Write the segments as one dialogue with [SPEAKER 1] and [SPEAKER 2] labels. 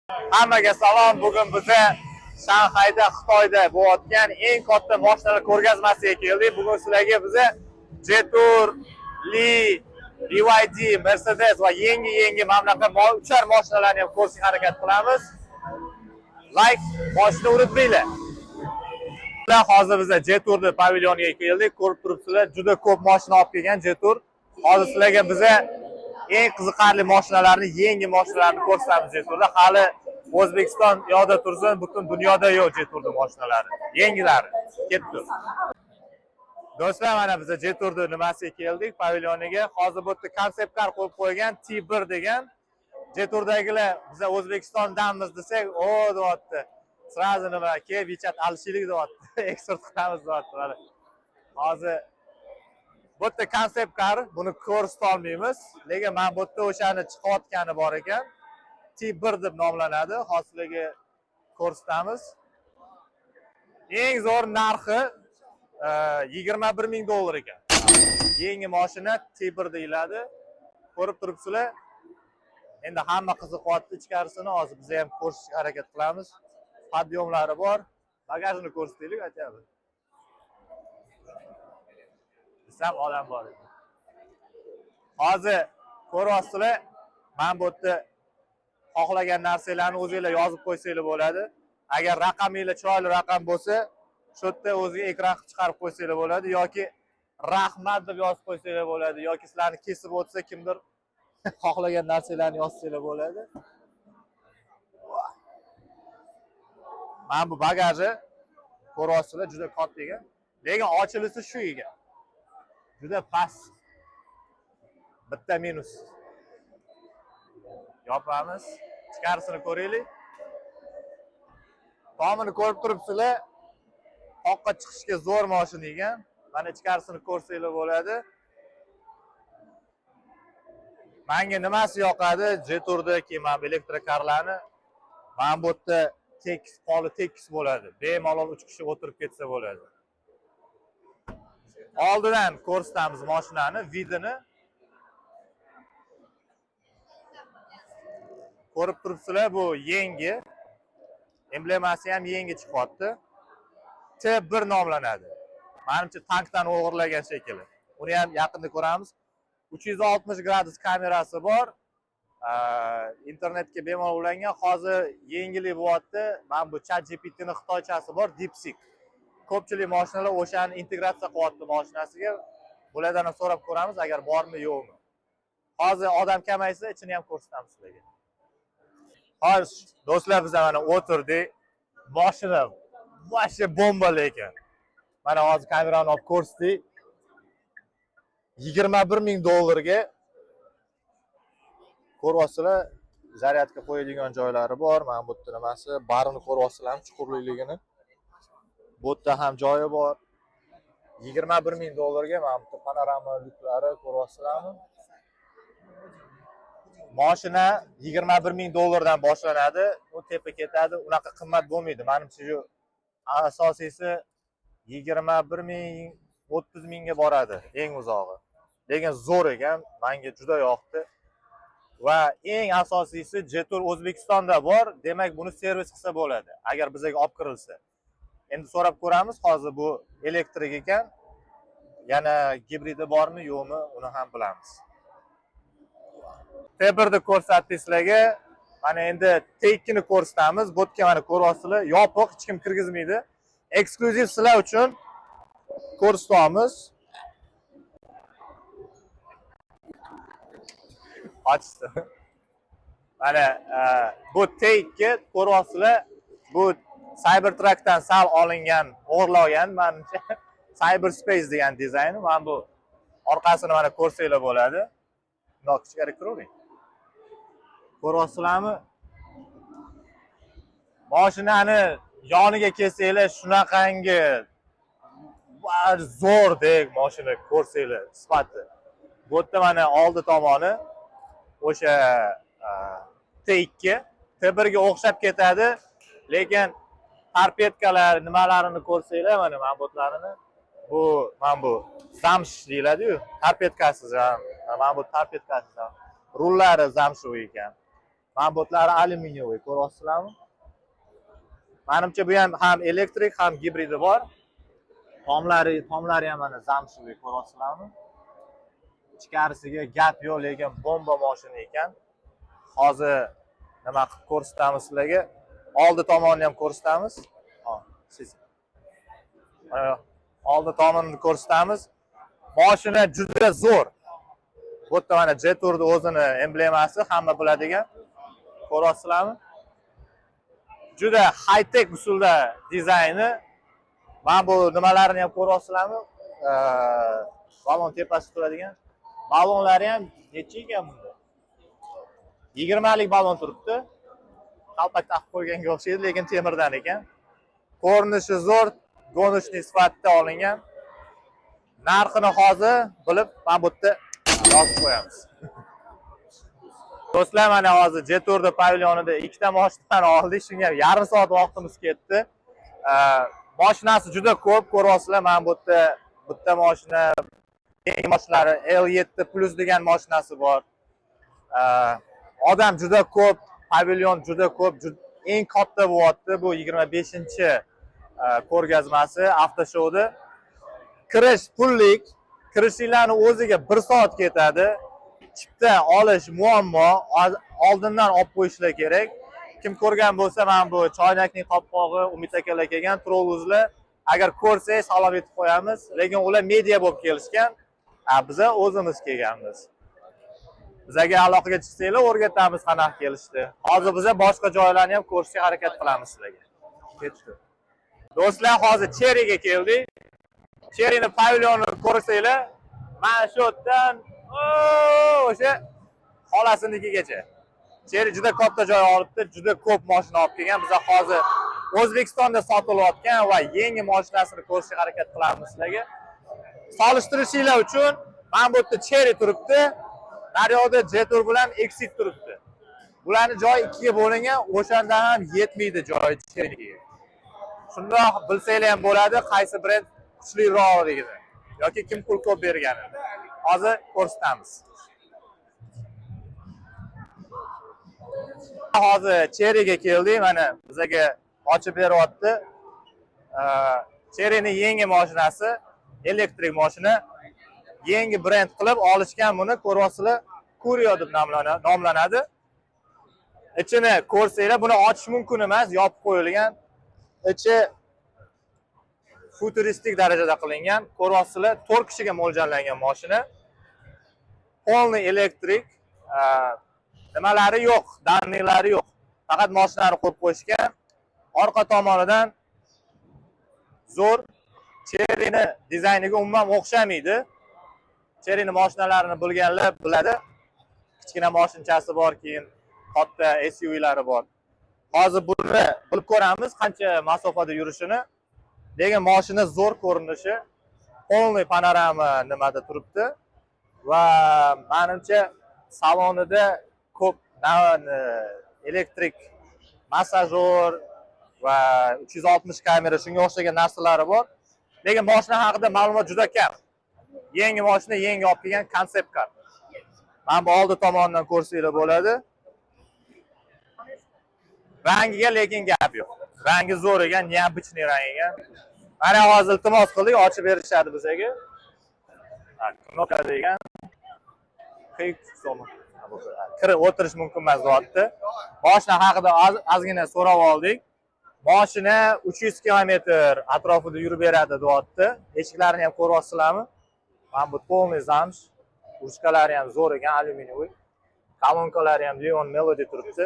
[SPEAKER 1] Hammaga salom. Bugun biza Shanxayda, Xitoyda bo'layotgan eng katta mashinalar ko'rgazmasiga keldik. Bugun sizlarga biza Jetour, Li, BYD, Mercedes va yangi-yangi mana bunaqa uchar mashinalarni ham ko'rishga harakat qilamiz. Like boshini unutmanglar. Hozir biza Jetourni pavilyoniga keldik. Ko'rib turibsizlar, juda ko'p mashina olib kelgan Jetour. Hozir sizlarga biza eng qiziqarli mashinalarni, yangi mashinalarni ko'rsatamiz Jetourda. Hali O'zbekiston yoqda tursin, butun dunyoda yo'q Jetourni mashinalari. Yangilari. Ketdi. Do'stlar, mana biz Jetourni nimasiga keldik, pavilyoniga. Hozir bu yerda concept car qo'yib qo'ygan T1 degan. Jetourdagilar biza O'zbekistondanmiz desak, o deyapti. Сразу nima, kelib WeChat alishaylik deyapti. Eksport qilamiz deyapti mana. Hozir bu yerda concept car, buni ko'rsata olmaymiz, lekin mana bu yerda o'shani chiqayotgani bor ekan. T1 deb nomlanadi. Hozir sizlarga ko'rsatamiz. Eng zo'r narxi 21 ming dollar ekan. Yangi mashina T1 deyiladi. Ko'rib turibsizlar. Endi hamma qiziqyapti ichkarisini, hozir biz ham ko'rishga harakat qilamiz. Подъём lari bor. Bagajini ko'rsataylik aytyapti. Desam odam bor edi. Hozir ko'ryapsizlar, mana bu yerda xohlagan narsalarni o'zinglar yozib qo'ysanglar bo'ladi. Agar raqaminglar chiroyli raqam bo'lsa, shu yerda o'ziga ekran qilib chiqarib qo'ysanglar bo'ladi yoki rahmat deb yozib qo'ysanglar bo'ladi yoki sizlarni kesib o'tsa kimdir xohlagan narsalarni yozsanglar bo'ladi. Mana bu bagaji ko'ryapsizlar, juda katta ekan. Lekin ochilisi shu ekan. Juda past. Bitta minus. Yopamiz. Ichkarisini ko'raylik. Tomini ko'rib turibsizlar. Toqqa chiqishga zo'r mashina ekan. Mana ichkarisini ko'rsanglar bo'ladi. Menga nimasi yoqadi? Jetourda keyin mana bu elektrokarlarni mana bu yerda tekis, poli tekis bo'ladi. Bemalol 3 kishi o'tirib ketsa bo'ladi. Oldidan ko'rsatamiz mashinani, vidini. Ko'rib turibsizlar, bu yangi. Emblemasi ham yangi chiqyapti. T1 nomlanadi. Menimcha tankdan o'g'irlagan shekilli. Uni ham yaqinda ko'ramiz. 360 gradus kamerasi bor. Internetga bemalol ulangan. Hozir yangilik bo'lyapti. Mana bu ChatGPTni xitoychasi bor, DeepSeek. Ko'pchilik mashinalar o'shani integratsiya qilyapti mashinasiga. Bulardan ham so'rab ko'ramiz, agar bormi, yo'qmi. Hozir odam kamaysa, ichini ham ko'rsatamiz sizlarga. Hozir do'stlar, biz mana o'tirdik. Mashina вообще bomba lekin. Mana hozir kamerani olib ko'rsatdik. 21 ming dollarga ko'ryapsizlar, zaryadka qo'yadigan joylari bor. Mana bu yerda nimasi, barini ko'ryapsizlarmi, chuqurlikligini. Bu yerda ham joyi bor. 21 ming dollarga mana bu yerda panorama lyuklari ko'ryapsizlarmi? Mashina 21 ming dollardan boshlanadi, u tepa ketadi, unaqa qimmat bo'lmaydi. Menimcha shu asosiysi 21 ming 30 mingga boradi eng uzog'i. Lekin zo'r ekan, menga juda yoqdi. Va eng asosiysi Jetour O'zbekistonda bor, demak buni servis qilsa bo'ladi, agar bizga olib kirilsa. Endi so'rab ko'ramiz, hozir bu elektrik ekan, yana gibridi bormi, yo'qmi, uni ham bilamiz. T1ni ko'rsatdik sizlarga. Mana endi T2ni ko'rsatamiz. Bu yerga mana ko'ryapsizlar, yopiq, hech kim kirgizmaydi. Eksklyuziv sizlar uchun ko'rsatamiz. Ochdi. Mana bu T2 ko'ryapsizlar, bu Cybertruckdan sal olingan, o'g'irlangan menimcha. Cyberspace degan dizayni. Mana bu orqasini mana ko'rsanglar bo'ladi. Bundoq ichkari kiravering. Ko'ryapsizlarmi? Mashinani yoniga kelsanglar shunaqangi zo'rdek mashina ko'rsanglar sifati. Bu yerda mana oldi tomoni o'sha T2, T1 ga o'xshab ketadi, lekin torpedkalar nimalarini ko'rsanglar, mana botlarini, bu mana bu zamsh deyiladi-yu, torpedkasiz ham, mana bu torpedkasiz ham, rullari zamshuv ekan. Mana алюминиевый, ko'ryapsizlarmi? Manimcha, bu ham elektrik, ham gibridi bor. Tomlari ham mana замшевый, ko'ryapsizlarmi? Ichkarisiga gap yo'q, lekin bomba mashina ekan. Hozir nima qilib ko'rsatamiz sizlarga. Oldi tomonini ham ko'rsatamiz. Ha, siz. Mana oldi tomonini ko'rsatamiz. Mashina juda zo'r. Bu yerda mana Jetourni o'zini emblemasi, hamma biladigan. Ko'ryapsizlarmi? Juda high tech usulda dizayni. Mana bu nimalarni ham ko'ryapsizlarmi? Balon tepasida turadigan. Balonlari ham necha ekan bunda? 20 lik balon turibdi. Qalpak taqib qo'yganga o'xshaydi, lekin temirdan ekan. Ko'rinishi zo'r, гоночный sifatida olingan. Narxini hozir bilib, mana bu yerda yozib qo'yamiz. Do'stlar, mana hozir Jetourda pavilyonida ikkita mashinani oldik. Shunga yarim soat vaqtimiz ketdi. Mashinasi juda ko'p, ko'ryapsizlar. Mana bu yerda bitta mashina, yangi mashinalari, L7 Plus degan mashinasi bor. Odam juda ko'p, pavilyon juda ko'p, eng katta bo'lyapti. Bu 25 ko'rgazmasi avtoshouda. Kirish pullik, kirishinglarni o'ziga bir soat ketadi. Chipta olish muammo, oldindan olib qo'yishlar kerak. Kim ko'rgan bo'lsa, mana bu choynakning qopqog'i, Umid akalar kelgan, Trolluzlar. Agar ko'rsak, salom etib qo'yamiz. Lekin ular media bo'lib kelishgan, a biza o'zimiz kelganmiz. Bizaga aloqaga chiqsanglar, o'rgatamiz qanaqa kelishni. Hozir biza boshqa joylarni ham ko'rishga harakat qilamiz sizlarga. Ketdi. Do'stlar, hozir Cheryga keldik. Cheryni pavilyonini ko'rsanglar, mana shu yerdan o'sha xolasinikigacha. Chery juda katta joy olibdi, juda ko'p mashina olib kelgan. Biza hozir O'zbekistonda sotilayotgan va yangi mashinasini ko'rishga harakat qilamiz sizlarga. Solishtirishinglar uchun mana bu yerda Chery turibdi. Naryoqda Jetour bilan Exeed turibdi. Bularni joyi ikkiga bo'lingan, o'shanda ham yetmaydi joyi Cheryga. Shundoq bilsanglar ham bo'ladi, qaysi brend kuchliroqligini yoki kim pul ko'p berganini. Hozir ko'rsatamiz. Hozir Cheryga keldik, mana bizaga ochib beryapti. Cheryni yangi mashinasi, elektrik mashina. Yangi brend qilib olishgan buni, ko'ryapsizlar, Curio deb nomlanadi. Ichini ko'rsanglar, buni ochish mumkin emas, yopib qo'yilgan. Ichi futuristik darajada qilingan. Ko'ryapsizlar, 4 kishiga mo'ljallangan mashina. Полный elektrik, nimalari yo'q, данный lari yo'q. Faqat mashinani qo'yib qo'yishgan. Orqa tomonidan zo'r, Cheryni dizayniga umuman o'xshamaydi. Cheryni mashinalarini bilganlar biladi. Kichkina mashinchasi bor, keyin katta SUVlari bor. Hozir buni bilib ko'ramiz qancha masofada yurishini. Lekin mashina zo'r ko'rinishi, полный panorama nimada turibdi va manimcha salonida ko'p elektrik massajyor va 360 kamera, shunga o'xshagan narsalari bor. Lekin mashina haqida ma'lumot juda kam. Yangi mashina, yangi olib kelgan concept car. Mana bu oldi tomonidan ko'rsanglar bo'ladi. Rangiga lekin gap yo'q. Rangi zo'r ekan, необычный rang ekan. Mana hozir iltimos qildik, ochib berishadi bizaga. Ha, knopka degan. Kirib o'tirish mumkin emas deyapti. Moshina haqida ozgina so'rab oldik. Moshina 300 kilometr atrofida yurib beradi deyapti. Eshiklarini ham ko'ryapsizlarmi? Mana bu полный замш. Ruchkalari ham zo'r ekan, алюминиевый. Kolonkalari ham Lion Melody turibdi.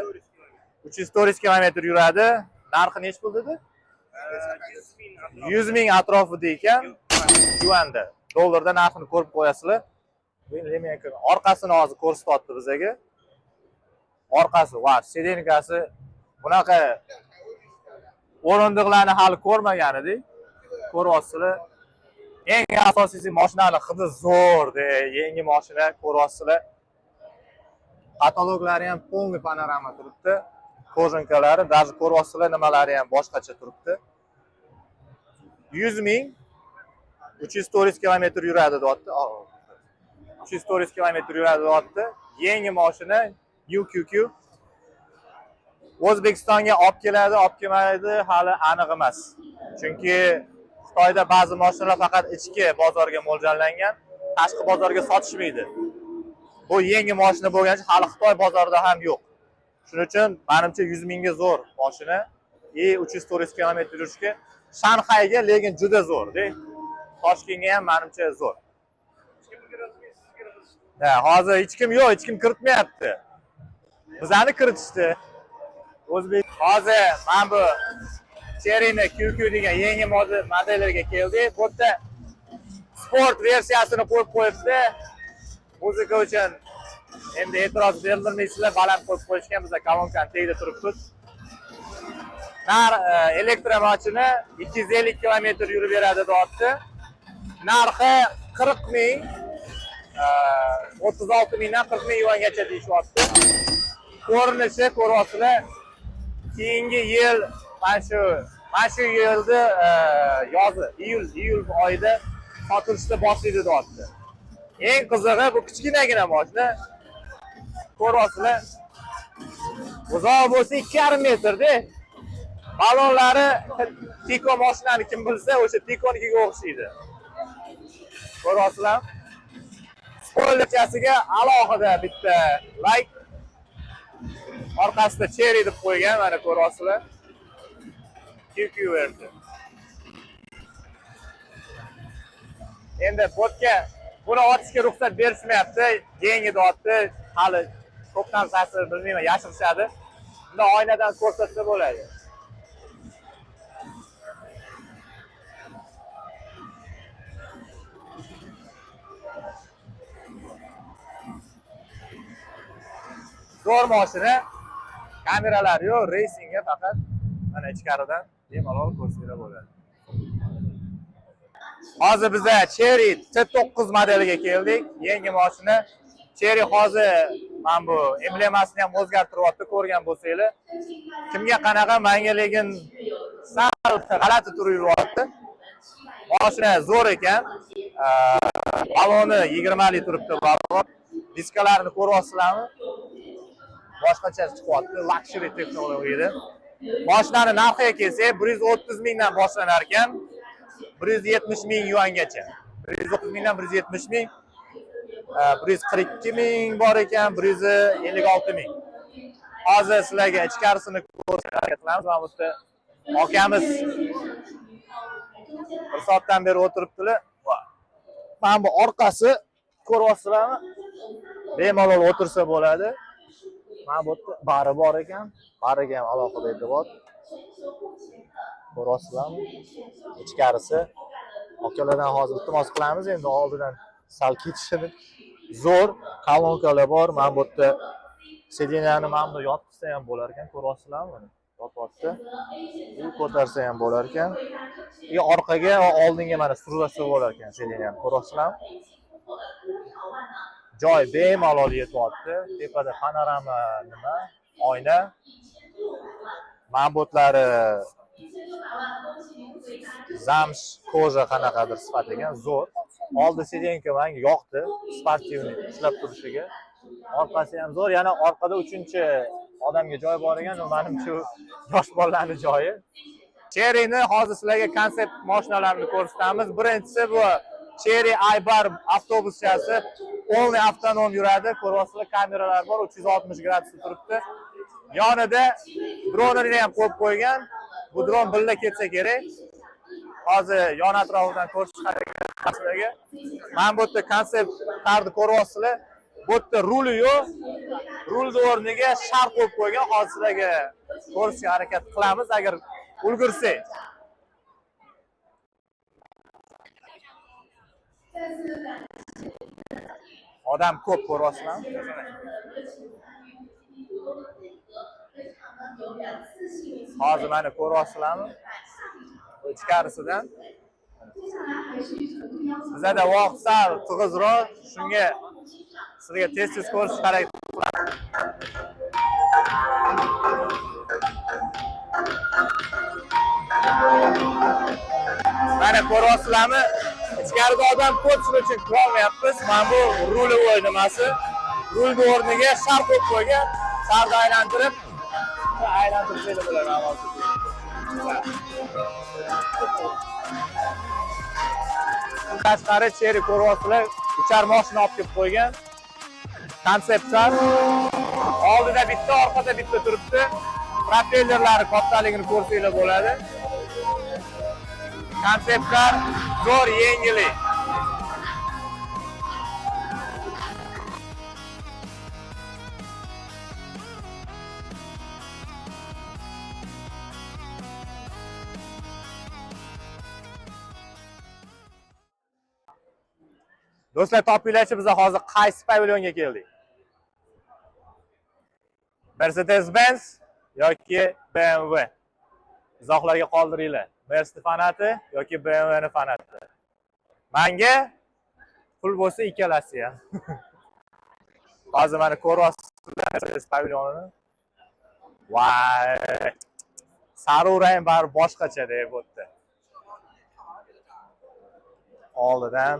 [SPEAKER 1] 300 kilometr yuradi. Narxi nechi pul dedi? 100 ming atrofida ekan yuanda. Dollarda narxini ko'rib qo'yasizlar. Orqasini hozir ko'rsatyapti bizaga. Orqasi, va сиденька si, bunaqa o'rindiqlarni hali ko'rmagan edik. Ko'ryapsizlar. Eng asosiysi, mashinani hidi zo'r, de, yangi mashina, ko'ryapsizlar. Потолок lari ham полный panorama turibdi. Кожанка lari, даже ko'ryapsizlar, nimalari ham boshqacha turibdi. 100 ming, 300 kilometr yuradi deyapti. 300 kilometr yuradi deyapti. Yangi mashina, New QQ. O'zbekistonga olib keladi, olib kelmaydi hali aniq emas. Chunki Xitoyda ba'zi mashinalar faqat ichki bozorga mo'ljallangan, tashqi bozorga sotishmaydi. Bu yangi mashina bo'lgani uchun hali Xitoy bozorida ham yo'q. Shuning uchun menimcha 100 mingga zo'r mashina. И 300-400 kilometr yurishga Shanxayga lekin juda zo'r-da. Toshkentga ham menimcha zo'r. Ha, hozir hech kim yo'q, hech kim kiritmayapti. Bizani kiritishdi. O'zbek hozir mana bu Chery'ni QQ degan yangi modellarga keldik. Bu yerda sport versiyasini qo'yib qo'yibdi. Muzika uchun endi e'tiroz bildirmaysizlar, baland qo'yib qo'yishgan, bizlar kolonkani tagida turibmiz. Nar elektromashina 250 kilometr yurib beradi deyapti. Narxi 40 ming, 36 mingdan 40 ming yuangacha deyishyapti. Ko'rinishi ko'ryapsizlar. Keyingi yil mana shu yilni yozi, iyul oyida sotilishni boshlaydi deyapti. Eng qizig'i bu kichkinagina mashina. Ko'ryapsizlar. Uzoq bo'lsa 2,5 metrda. Balonlari Tico mashinani kim bilsa, o'sha Ticonikiga o'xshaydi. Ko'ryapsizlar? Spoilerchasiga alohida bitta like. Orqasida Chery deb qo'ygan, mana ko'ryapsizlar. QQ versiya. Endi botga buni otishga ruxsat berishmayapti. Yangi deyapti. Hali ko'p narsasi bilmayman, yashirishadi. Bunda oynadan ko'rsatsa bo'ladi. Zo'r mashina. Kameralar yo'q, racingga faqat mana ichkaridan bemalol ko'rsanglar bo'ladi. Hozir biza Chery T9 modeliga keldik. Yangi mashina. Chery hozir mana bu emblemasini ham o'zgartiryapti, ko'rgan bo'lsanglar. Kimga qanaqa, menga lekin sal g'alati turib yuryapti. Mashina zo'r ekan. Baloni 20 lik turibdi balon. Diskalarni ko'ryapsizlarmi? Boshqacha chiqyapti, luxury texnologiyada. Mashinani narxiga kelsak, 130 mingdan boshlanar ekan, 170 ming yuangacha. 130 mingdan 170 ming, 142 ming bor ekan, 156 ming. Hozir sizlarga ichkarisini ko'rsatishga harakat qilamiz. Mana bu yerda akamiz bir soatdan beri o'tiribdilar. Mana bu orqasi ko'ryapsizlarmi? Bemalol o'tirsa bo'ladi. Mana bu yerda bari bor ekan. Bariga ham alohida e'tibor. Ko'ryapsizlarmi? Ichkarisi. Akalardan hozir iltimos qilamiz, endi oldidan sal ketishini. Zo'r kolonkalar bor. Mana bu yerda sedenyani mana bu yotqizsa ham bo'lar ekan, ko'ryapsizlarmi buni? Yotyapti. U ko'tarsa ham bo'lar ekan. И orqaga va oldinga mana surasa bo'lar ekan sedenyani, ko'ryapsizlarmi? Joy bemalol yetyapti. Tepada panorama nima? Oyna. Mana zamsh koja qanaqadir sifat ekan, zo'r. Oldi sedenka menga yoqdi, sportivniy ishlab turishiga. Orqasi ham zo'r, yana orqada 3-chi odamga joy bor ekan, u menimcha yosh bolalarning joyi. Chery'ni hozir sizlarga konsept mashinalarini ko'rsatamiz. Birinchisi bu Chery Aybar avtobuschasi, полный avtonom yuradi. Ko'ryapsizlar, kameralar bor, 360 gradusda turibdi. Yonida dronini ham qo'yib qo'ygan. Bu dron birga ketsa kerak. Hozir yon atrofidan ko'rsatishga harakat qilamiz sizlarga. Mana bu yerda konsept karni ko'ryapsizlar. Bu yerda ruli yo'q. Rulni o'rniga shar qo'yib qo'ygan. Hozir sizlarga ko'rsatishga harakat qilamiz agar ulgursak. Odam ko'p ko'ryapsizlarmi? Hozir mana ko'ryapsizlarmi? Ichkarisidan. Bizada vaqt sal tig'izroq, shunga sizlarga tez-tez ko'rsatishga harakat qilamiz. Mana ko'ryapsizlarmi? Ichkarida odam ko'p, shuning uchun kirolmayapmiz. Mana bu ruli nimasi? Rulni o'rniga shar qo'yib qo'ygan. Sharni aylantirib Aylantirsanglar bo'ladi hozir. Tashqari Chery ko'ryapsizlar, uchar mashina olib kelib qo'ygan. Konseptlar oldida bitta, orqada bitta turibdi. Propellerlari kattaligini ko'rsanglar bo'ladi. Konseptlar zo'r, yengillik. Do'stlar, topinglarchi, biz hozir qaysi pavilyonga keldik? Mercedes-Benz yoki BMW? Izohlarga qoldiringlar. Mercedes fanati yoki BMW ni fanati. Menga pul bo'lsa ikkalasi ham. Hozir mana ko'ryapsizlar Mercedes pavilyonini. Voy! Sariq rang bari boshqacha deb o'tdi. Oldidan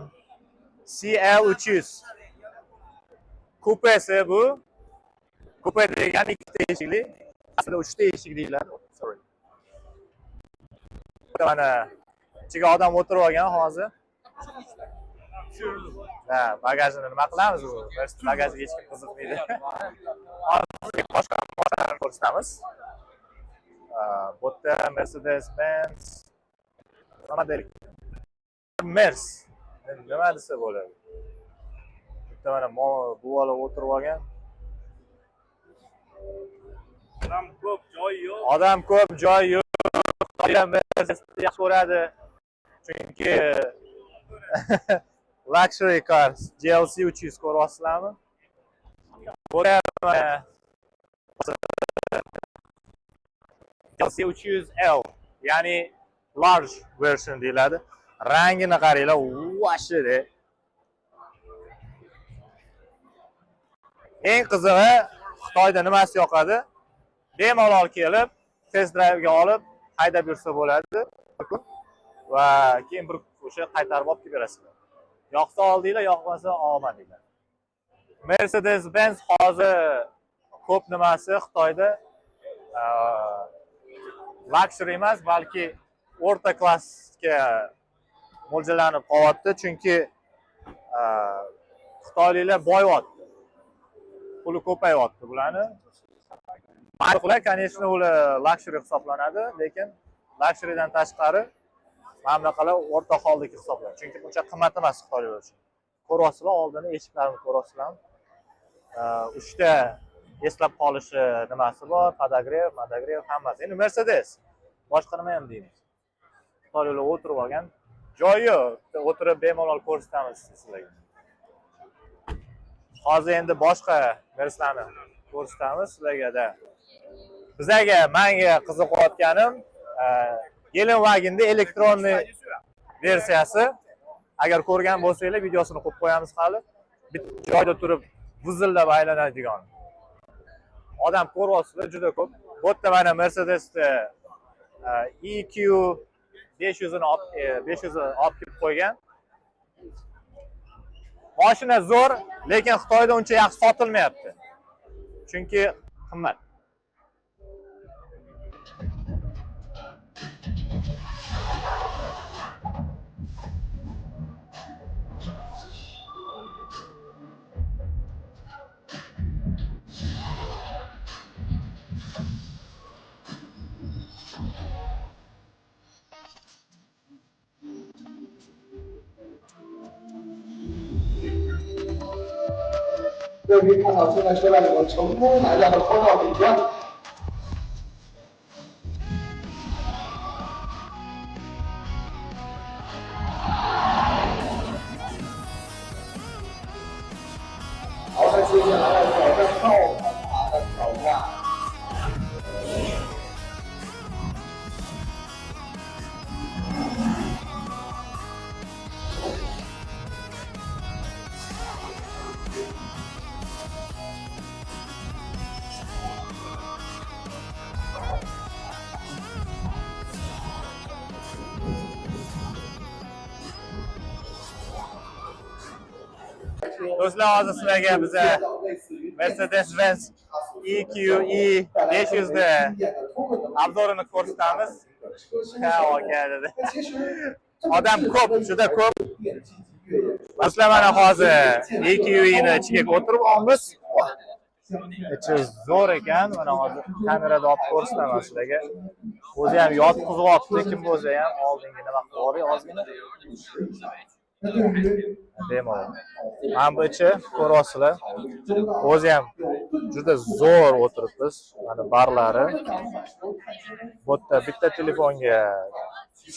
[SPEAKER 1] CL300 kupesi bu. Kupe degani ikkita eshikli, aslida uchta eshik deyiladi. Sorry. Mana ichiga odam o'tirib olgan hozir. Ha, bagajini nima qilamiz u? Bagajga hech kim qiziqmaydi. Hozir boshqa mashinalarni ko'rsatamiz. Bu yerda Mercedes-Benz nima deylik? Mers. Nima desa bo'ladi? Bitta mana buvalar o'tirib olgan.
[SPEAKER 2] Odam ko'p, joy yo'q.
[SPEAKER 1] Odam ko'p, joy yo'q. Mercedes yaxshi ko'radi. Chunki luxury cars GLC 300 ko'ryapsizlarmi? Bu mana GLC 300L, ya'ni large version deyiladi. Rangini qaranglar, vashida. Eng qizig'i Xitoyda nimasi yoqadi? Bemalol kelib, test drive'ga olib, haydab yursa bo'ladi. Va keyin bir o'sha qaytarib olib kelib berasizlar. Yoqsa oldinglar, yoqmasa olmadinglar. Mercedes-Benz hozir ko'p nimasi Xitoyda luxury emas, balki o'rta klassga mo'ljallanib qolyapti, chunki xitoyliklar boyiyapti. Puli ko'payyapti bularni. Ular, конечно, ular luxury hisoblanadi, lekin luxurydan tashqari mana bunaqalar o'rta holdagi hisoblanadi. Chunki uncha qimmat emas xitoyliklar uchun. Ko'ryapsizlar, oldini eshiklarini ko'ryapsizlar. Uchta eslab qolishi nimasi bor, подогрев, madogrev hammasi. Endi Mercedes. Boshqa nima ham deymiz. Xitoyliklar o'tirib olgan. Joyi yo'q. O'tirib bemalol ko'rsatamiz sizlarga. Hozir endi boshqa Mercedelarni ko'rsatamiz sizlarga-da. Bizlarga, menga qiziqayotganim, Gelenwagen'da elektronli versiyasi. Agar ko'rgan bo'lsanglar, videosini qo'yib qo'yamiz hali. Bitta joyda turib vizillab aylanadigan. Odam ko'ryapsizlar, juda ko'p. Bu yerda mana Mercedes'da EQ 500 ini olib, 500 ini olib kelib qo'ygan. Mashina zo'r, lekin Xitoyda uncha yaxshi sotilmayapti. Chunki qimmat.
[SPEAKER 3] 各位可以看到，现在车辆已经成功来到了通道底端。好，那接下来要挑战倒攀爬的挑战。
[SPEAKER 1] Do'stlar, hozir sizlarga biza Mercedes-Benz EQE 500 ni обзор ini ko'rsatamiz. Ha, aka dedi. Odam ko'p, juda ko'p. Do'stlar, mana hozir EQE ni ichiga o'tirib olamiz. Ichi zo'r ekan. Mana hozir kamerada olib ko'rsataman sizlarga. O'zi ham yotqizyapti, kim bo'lsa ham oldingi nima qilib yuboray ozgina. Bemalol. Mana bu ichi ko'ryapsizlar. O'zi ham juda zo'r o'tiribmiz. Mana barlari. Bu yerda bitta telefonga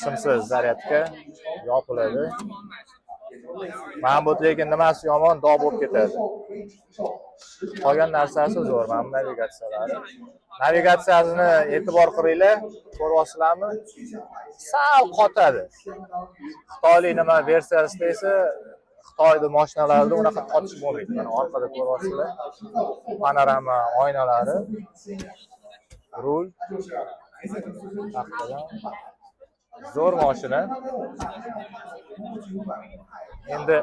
[SPEAKER 1] simsiz zaryadka yopiladi. Mana bu lekin nimasi yomon, dog' bo'lib ketadi. Qolgan narsasi zo'r. Mana bu navigatsiyalari. Navigatsiyasini e'tibor qilinglar, ko'ryapsizlarmi? Sal qotadi. Xitoylik nima versiyasida esa Xitoyda mashinalarda unaqa qotish bo'lmaydi. Mana orqada ko'ryapsizlar. Panorama oynalari, rul, taxtadan. Zo'r mashina. Endi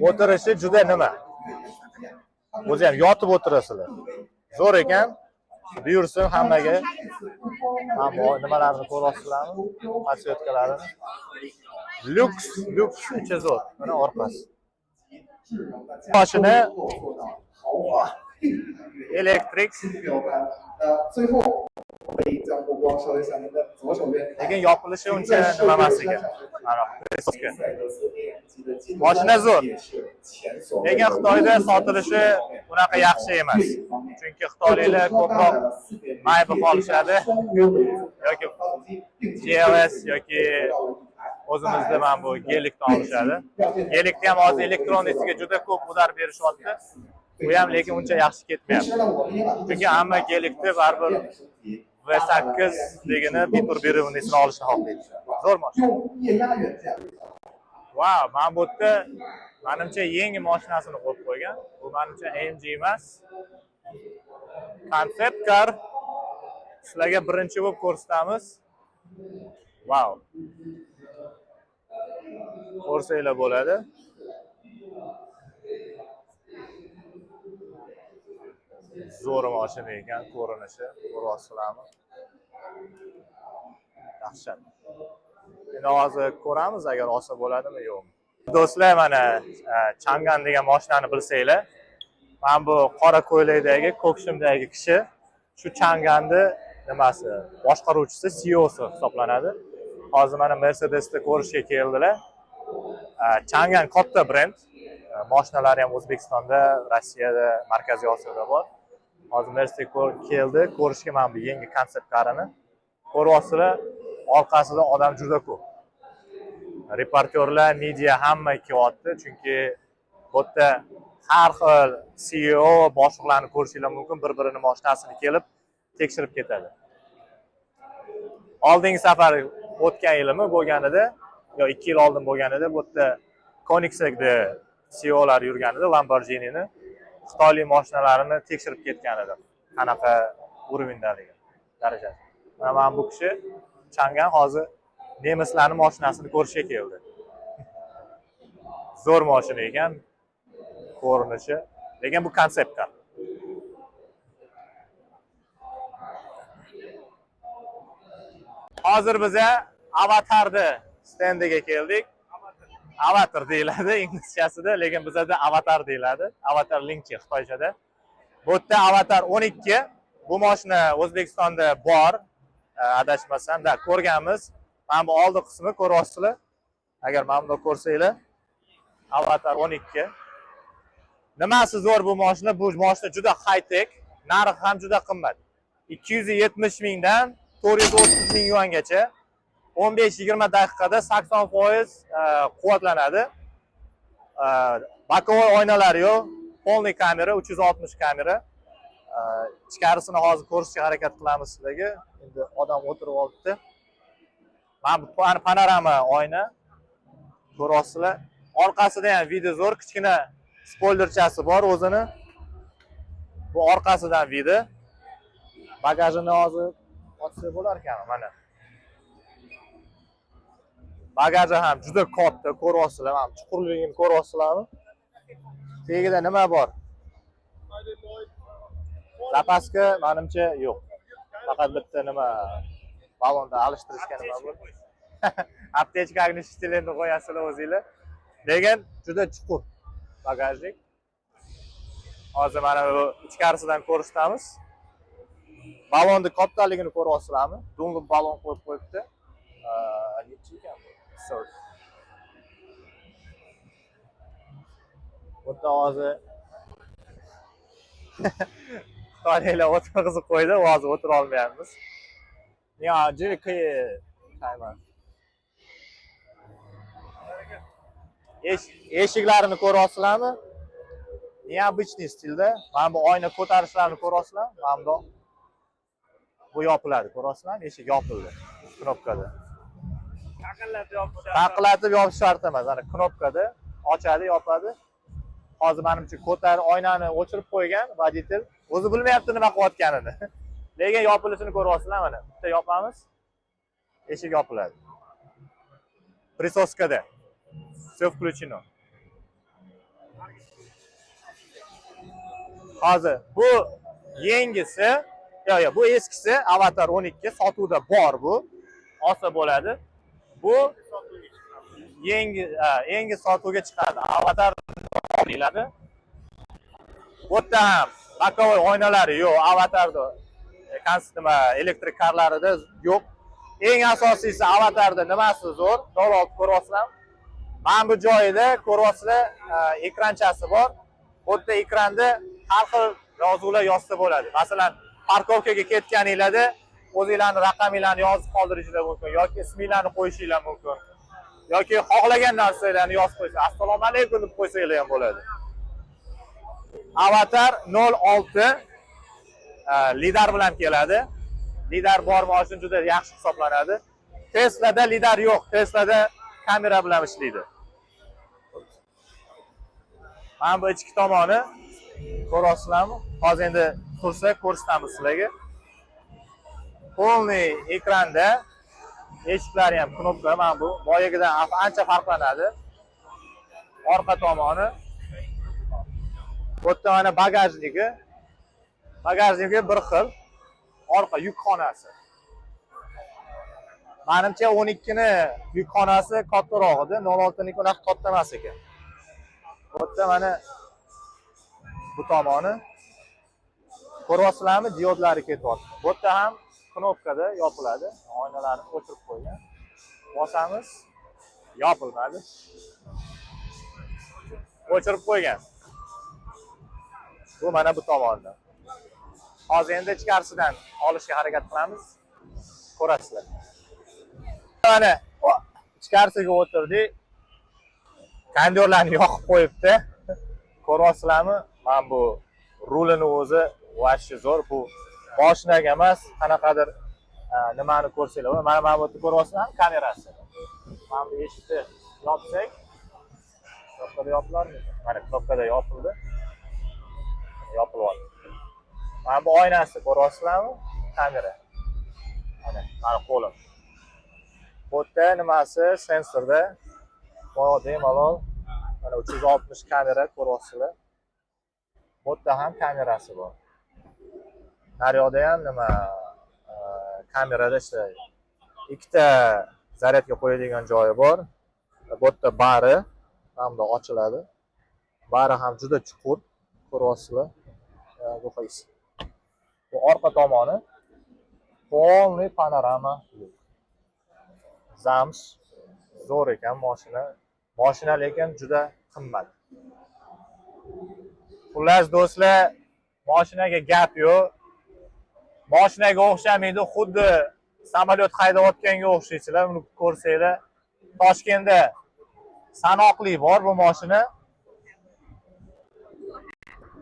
[SPEAKER 1] o'tirishi juda nima? O'zi ham yotib o'tirasizlar. Zo'r ekan. Buyursin hammaga. Mana bu nimalarni ko'ryapsizlarmi? Подсветка larini. Lyuks, lyuks ichi zo'r. Mana orqasi. Mashina elektrik, lekin yopilishi uncha nima emas ekan. Mana присоска. Mashina zo'r. Lekin Xitoyda sotilishi unaqa yaxshi emas. Chunki xitoyliklar ko'proq Maybach olishadi yoki GLS yoki o'zimizda mana bu Gelikni olishadi. Gelikni ham hozir elektronisiga juda ko'p удар berishyapti. Bu ham lekin uncha yaxshi ketmayapti. Chunki hamma Gelikni baribir V8 ligini битурбированный sini olishni xohlaydi. Zo'r mashina. Vau, mana bu yerda menimcha yangi mashinasini qo'yib qo'ygan. Bu menimcha AMG emas. Concept car. Sizlarga birinchi bo'lib ko'rsatamiz. Vau. Ko'rsanglar bo'ladi. Zo'r mashina ekan ko'rinishi, ko'ryapsizlarmi? Dahshat. Endi hozir ko'ramiz agar olsa bo'ladimi, yo'qmi. Do'stlar, mana Changan degan mashinani bilsanglar, mana bu qora ko'ylakdagi, ko'kshimdagi kishi shu Changanni nimasi, boshqaruvchisi, CEOsi hisoblanadi. Hozir mana Mercedesda ko'rishga keldilar. Changan katta brend. Mashinalari ham O'zbekistonda, Rossiyada, Markaziy Osiyoda bor. Hozir Mercedes keldi ko'rishga mana bu yangi concept carini. Ko'ryapsizlar, orqasida odam juda ko'p. Reportyorlar, media hamma kelyapti, chunki bu yerda har xil CEO boshliqlarni ko'rishinglar mumkin, bir-birini mashinasini kelib tekshirib ketadi. Oldingi safar o'tgan yilimi bo'lganida, yo 2 yil oldin bo'lganida bu yerda Koenigseggda CEOlar yurganida Lamborghini'ni xitoylik mashinalarini tekshirib ketgan edi. Qanaqa уровень daligi, darajasi. Mana bu kishi Changan hozir nemislarning mashinasini ko'rishga keldi. Zo'r mashina ekan ko'rinishi, lekin bu concept car. Hozir biza Avatarni stendiga keldik. Avatar deyiladi inglizchasida, lekin bizada Avatar deyiladi. Avatar Lingchi xitoychada. Bu yerda Avatar 12. Bu mashina O'zbekistonda bor. Adashmasam, da ko'rganmiz. Mana bu oldi qismi ko'ryapsizlar. Agar mana buni ko'rsanglar, Avatar 12. Nimasi zo'r bu mashina? Bu mashina juda high-tech, narxi ham juda qimmat. 270 mingdan 430 ming yuangacha 15-20 daqiqada 80% quvvatlanadi. Боковой oynalari yo'q, полный kamera, 360 kamera. Ichkarisini hozir ko'rishga harakat qilamiz sizlarga. Endi odam o'tirib olibdi. Mana bu panorama oyna ko'ryapsizlar. Orqasida ham video zo'r, kichkina spoilerchasi bor o'zini. Bu orqasidan video. Bagajini hozir ochsa bo'lar ekan mana. Bagaji ham juda katta, ko'ryapsizlar, mana chuqurligini ko'ryapsizlarmi? Tagida nima bor? Zapaska manimcha yo'q. Faqat bitta nima ballonda alishtirishga nima bu? Аптечка огнетушитель ni qo'yasizlar o'zinglar. Lekin juda chuqur bagajnik. Hozir mana bu ichkarisidan ko'rsatamiz. Ballonni kattaligini ko'ryapsizlarmi? Dunlop ballon qo'yib qo'yibdi. Nechi ekan bu? Sorry. Bu yerda hozir xitoyliklar o'tirg'izib qo'ydi, hozir o'tira olmayapmiz. Ya, 这可以开吗? Eshiklarini ko'ryapsizlarmi? Необычный stilda. Mana bu oyna ko'tarishlarini ko'ryapsizlarmi? Mana bu bu yopiladi, ko'ryapsizlarmi? Eshik yopildi knopkada.
[SPEAKER 2] Taqillatib yopish.
[SPEAKER 1] Taqillatib yopish shart emas. Mana knopkada ochadi, yopadi. Hozir manimcha ko'tar oynani o'chirib qo'ygan водитель o'zi bilmayapti nima qilayotganini. Lekin yopilishini ko'ryapsizlar mana. Bitta yopamiz. Eshik yopiladi. Присоска da. Все включено. Hozir bu yengisi, yo'q, yo'q, bu eskisi Avatar 12 sotuvda bor bu. Olsa bo'ladi. Bu yangi, ha, yangi sotuvga chiqadi. Avatar deyiladi. Bu yerda ham боковой oynalari yo'q, Avatarda nima elektrik karlarida yo'q. Eng asosiysi Avatarda nimasi zo'r? 06 ko'ryapsizlarmi? Mana bu joyida ko'ryapsizlar, ekranchasi bor. Bu yerda ekranda har xil yozuvlar yozsa bo'ladi. Masalan, parkovkaga ketganinglarda o'zinglarning raqaminglarni yozib qoldirishinglar mumkin yoki isminglarni qo'yishinglar mumkin. Yoki xohlagan narsalarni yozib qo'ysa, assalomu alaykum deb qo'ysanglar ham bo'ladi. Avatar 06 lidar bilan keladi. Lidar bor mashina juda yaxshi hisoblanadi. Tesla'da lidar yo'q. Tesla'da kamera bilan ishlaydi. Mana bu ichki tomoni ko'ryapsizlarmi? Hozir endi tursa ko'rsatamiz sizlarga. Полный ekranda eshiklari ham knopka, mana bu boyagidan ancha farqlanadi. Orqa tomoni. Bu yerda mana bagajniki. Bagajniki bir xil. Orqa yukxonasi. Manimcha 12 ni yukxonasi kattaroq edi, 06 niki unaqa katta emas ekan. Bu yerda mana bu tomoni ko'ryapsizlarmi? Diodlari ketyapti. Bu yerda ham knopkada yopiladi. Oynalarni o'chirib qo'ygan. Bosamiz, yopilmadi. O'chirib qo'ygan. Bu mana bu tomonda. Hozir endi ichkarisidan olishga harakat qilamiz. Ko'rasizlar. Mana ichkarisiga o'tirdik. Kondyorlarni yoqib qo'yibdi. Ko'ryapsizlarmi? Mana bu rulini o'zi вообще zo'r. Bu mashinaga emas, qanaqadir nimani ko'rsanglar. Mana bu yerda ko'ryapsizlarmi kamerasi? Mana bu eshikni yopsak, knopkada yopilarmi? Mana knopkada yopildi. Yopilyapti. Mana bu oynasi ko'ryapsizlarmi? Kamera. Mana qo'lim. Bu yerda nimasi sensorda bemalol mana 360 kamera ko'ryapsizlar. Bu yerda ham kamerasi bor. Naryoqda ham nima kamerada ishlaydi. Ikkita zaryadga qo'yadigan joyi bor. Bu yerda bari hamda ochiladi. Bari ham juda chuqur ko'ryapsizlar. Bu qaysi? Bu orqa tomoni полный panorama. Zams zo'r ekan mashina. Mashina lekin juda qimmat. Xullas do'stlar, mashinaga gap yo'q. Mashinaga o'xshamaydi, xuddi samolyot haydayotganga o'xshaysizlar. Buni ko'rsanglar, Toshkentda sanoqli bor bu mashina.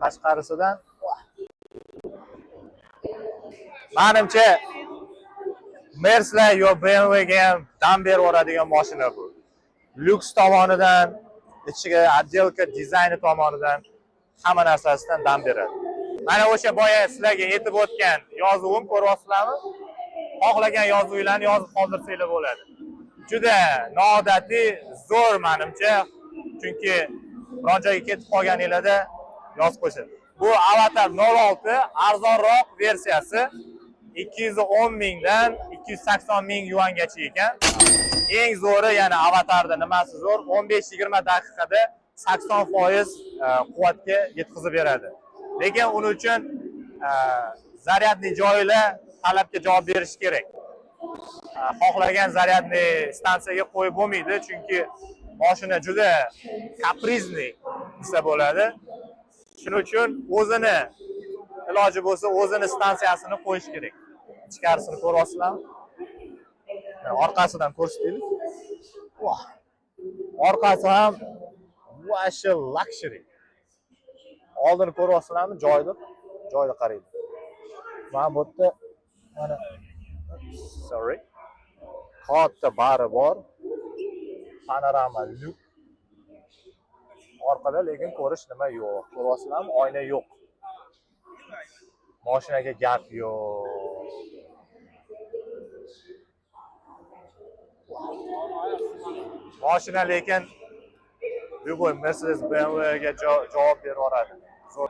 [SPEAKER 1] Tashqarisidan manimcha Mercedes yo BMW ga ham dam berib yuboradigan mashina bu. Lyuks tomonidan, ichiga отделка dizayni tomonidan hamma narsasidan dam beradi. Mana o'sha boya sizlarga aytib o'tgan yozuvim ko'ryapsizlarmi? Xohlagan yozuvlarni yozib qoldirsanglar bo'ladi. Juda noodatiy, zo'r manimcha, chunki biron joyga ketib qolganinglarda yozib qo'ysa. Bu Avatar 06 arzonroq versiyasi 210 mingdan 280 ming yuangacha ekan. Eng zo'ri, ya'ni Avatarda nimasi zo'r? 15-20 daqiqada 80% quvvatga yetkazib beradi. Lekin uning uchun зарядный joylar talabga javob berishi kerak. Xohlagan зарядный stansiyaga qo'yib bo'lmaydi, chunki mashina juda капризный desa bo'ladi. Shuning uchun o'zini, iloji bo'lsa, o'zini stansiyasini qo'yish kerak. Ichkarisini ko'ryapsizlarmi? Mana, orqasidan ko'rsataylik. Voh. Orqasi ham вообще luxury. Oldini ko'ryapsizlarmi? Joyida, joyida qaraydi. Mana bu yerda mana, sorry. Katta bari bor. Panorama lyuk. Orqada lekin ko'rish nima yo'q. Ko'ryapsizlarmi? Oyna yo'q. Mashinaga gap yo'q. Mashina lekin любой Mercedes, BMW ga javob berib yuboradi. Zo'r.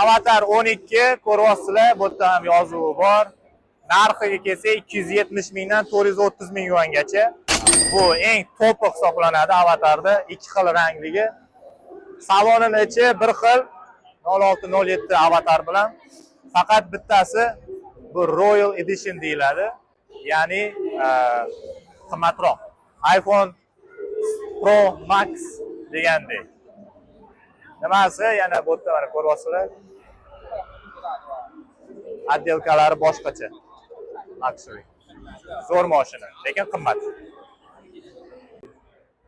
[SPEAKER 1] Avatar 12 ko'ryapsizlar, bu yerda ham yozuvi bor. Narxiga kelsak, 270 mingdan 430 ming yuangacha. Bu eng topi hisoblanadi Avatarda, ikki xil rangligi. Salonini ichi bir xil 06 07 Avatar bilan. Faqat bittasi bu Royal Edition deyiladi. Ya'ni qimmatroq. iPhone Pro Max degandek. Nimasi yana bu yerda mana ko'ryapsizlar. Отделка lari boshqacha. Luxury. Zo'r mashina, lekin qimmat.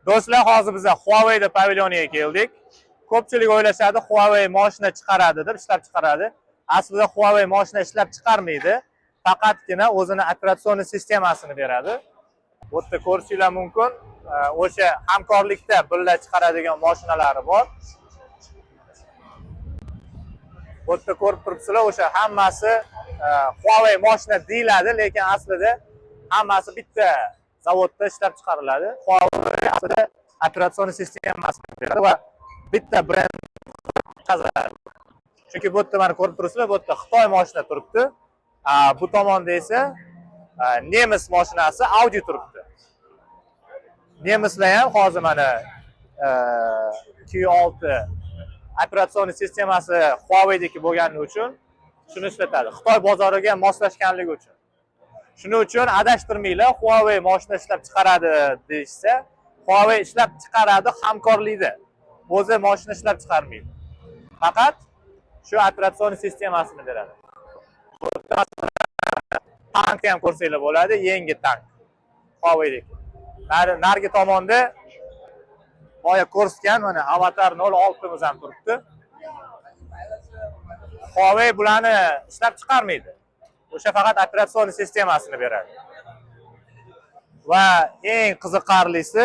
[SPEAKER 1] Do'stlar, hozir biz Huawei pavilyoniga keldik. Ko'pchilik o'ylashadi, Huawei mashina chiqaradi deb, ishlab chiqaradi. Aslida Huawei mashina ishlab chiqarmaydi. Faqatgina o'zini operatsion sistemasini beradi. Bu yerda ko'rishinglar mumkin. O'sha hamkorlikda birga chiqaradigan mashinalari bor. Bu yerda ko'rib turibsizlar, o'sha hammasi Huawei mashina deyiladi, lekin aslida hammasi bitta zavodda ishlab chiqariladi. Huawei aslida operatsion sistemasini beradi va bitta brend chiqaradi. Chunki bu yerda mana ko'rib turibsizlar, bu yerda Xitoy mashina turibdi. Bu tomonda esa nemis mashinasi Audi turibdi. Nemislar ham hozir mana Q6 operatsion sistemasi Huawei'dagi bo'lgani uchun shuni ishlatadi. Xitoy bozoriga moslashganligi uchun. Shuning uchun adashtirmanglar, Huawei mashina ishlab chiqaradi deyishsa, Huawei ishlab chiqaradi hamkorlikda. O'zi mashina ishlab chiqarmaydi. Faqat shu operatsion sistemasini beradi. Tankni ham ko'rsanglar bo'ladi, yangi tank. Huawei'dagi. Narigi tomonda boya ko'rsatgan mana Avatar 06 ham turibdi. Huawei bularni ishlab chiqarmaydi. O'sha faqat operatsion sistemasini beradi. Va eng qiziqarlisi,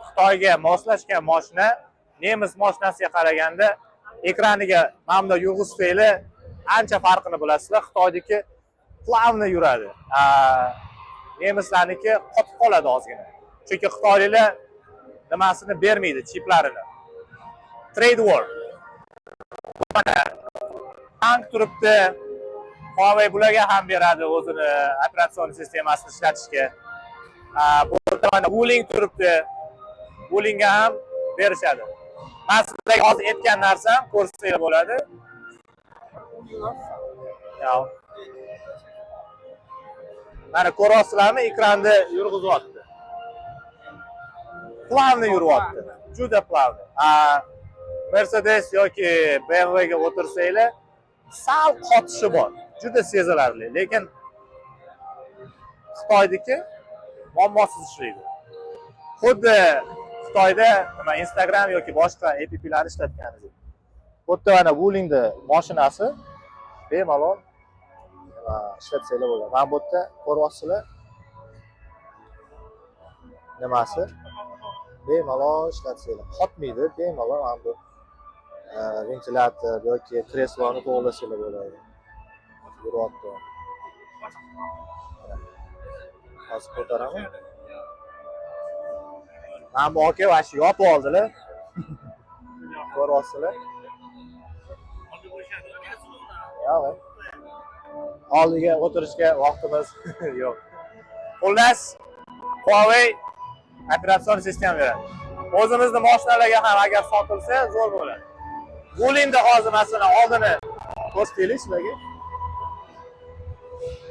[SPEAKER 1] Xitoyga moslashgan mashina nemis mashinasiga qaraganda ekraniga mana bunday yurg'izsanglar ancha farqini bilasizlar. Xitoyniki плавно yuradi. Nemislarniki qotib qoladi ozgina. Chunki xitoyliklar nimasini bermaydi, chiplarini. Trade war. Mana tank turibdi. Huawei bularga ham beradi o'zini operatsion sistemasini ishlatishga. Bu yerda mana Wuling turibdi. Wulingga ham berishadi. Man sizlarga hozir aytgan narsam ko'rsanglar bo'ladi. Yo'q. Mana ko'ryapsizlarmi, ekranda yurg'izyapti. Плавно yuryapti. Juda плавно. Mercedes yoki BMW ga o'tirsanglar, sal qotishi bor. Juda sezilarli, lekin Xitoyniki muammosiz ishlaydi. Xuddi Xitoyda nima Instagram yoki boshqa applarni ishlatganingizdek. Bu yerda mana Wulingda mashinasi bemalol nima ishlatsanglar bo'ladi. Mana bu yerda ko'ryapsizlar nimasi bemalol ishlatsanglar. Qotmaydi, bemalol mana bu ventilyator yoki kresloni to'g'irlasanglar bo'ladi. Yuryapti. Hozir ko'taraman. Mana bu aka вообще yopib oldilar. Ko'ryapsizlar. Давай. Oldiga o'tirishga vaqtimiz yo'q. Xullas, Huawei operatsion sistema beradi. O'zimizni mashinalarga ham agar sotilsa zo'r bo'ladi. Wulingda hozir masalan oldini ko'rsataylik sizlarga.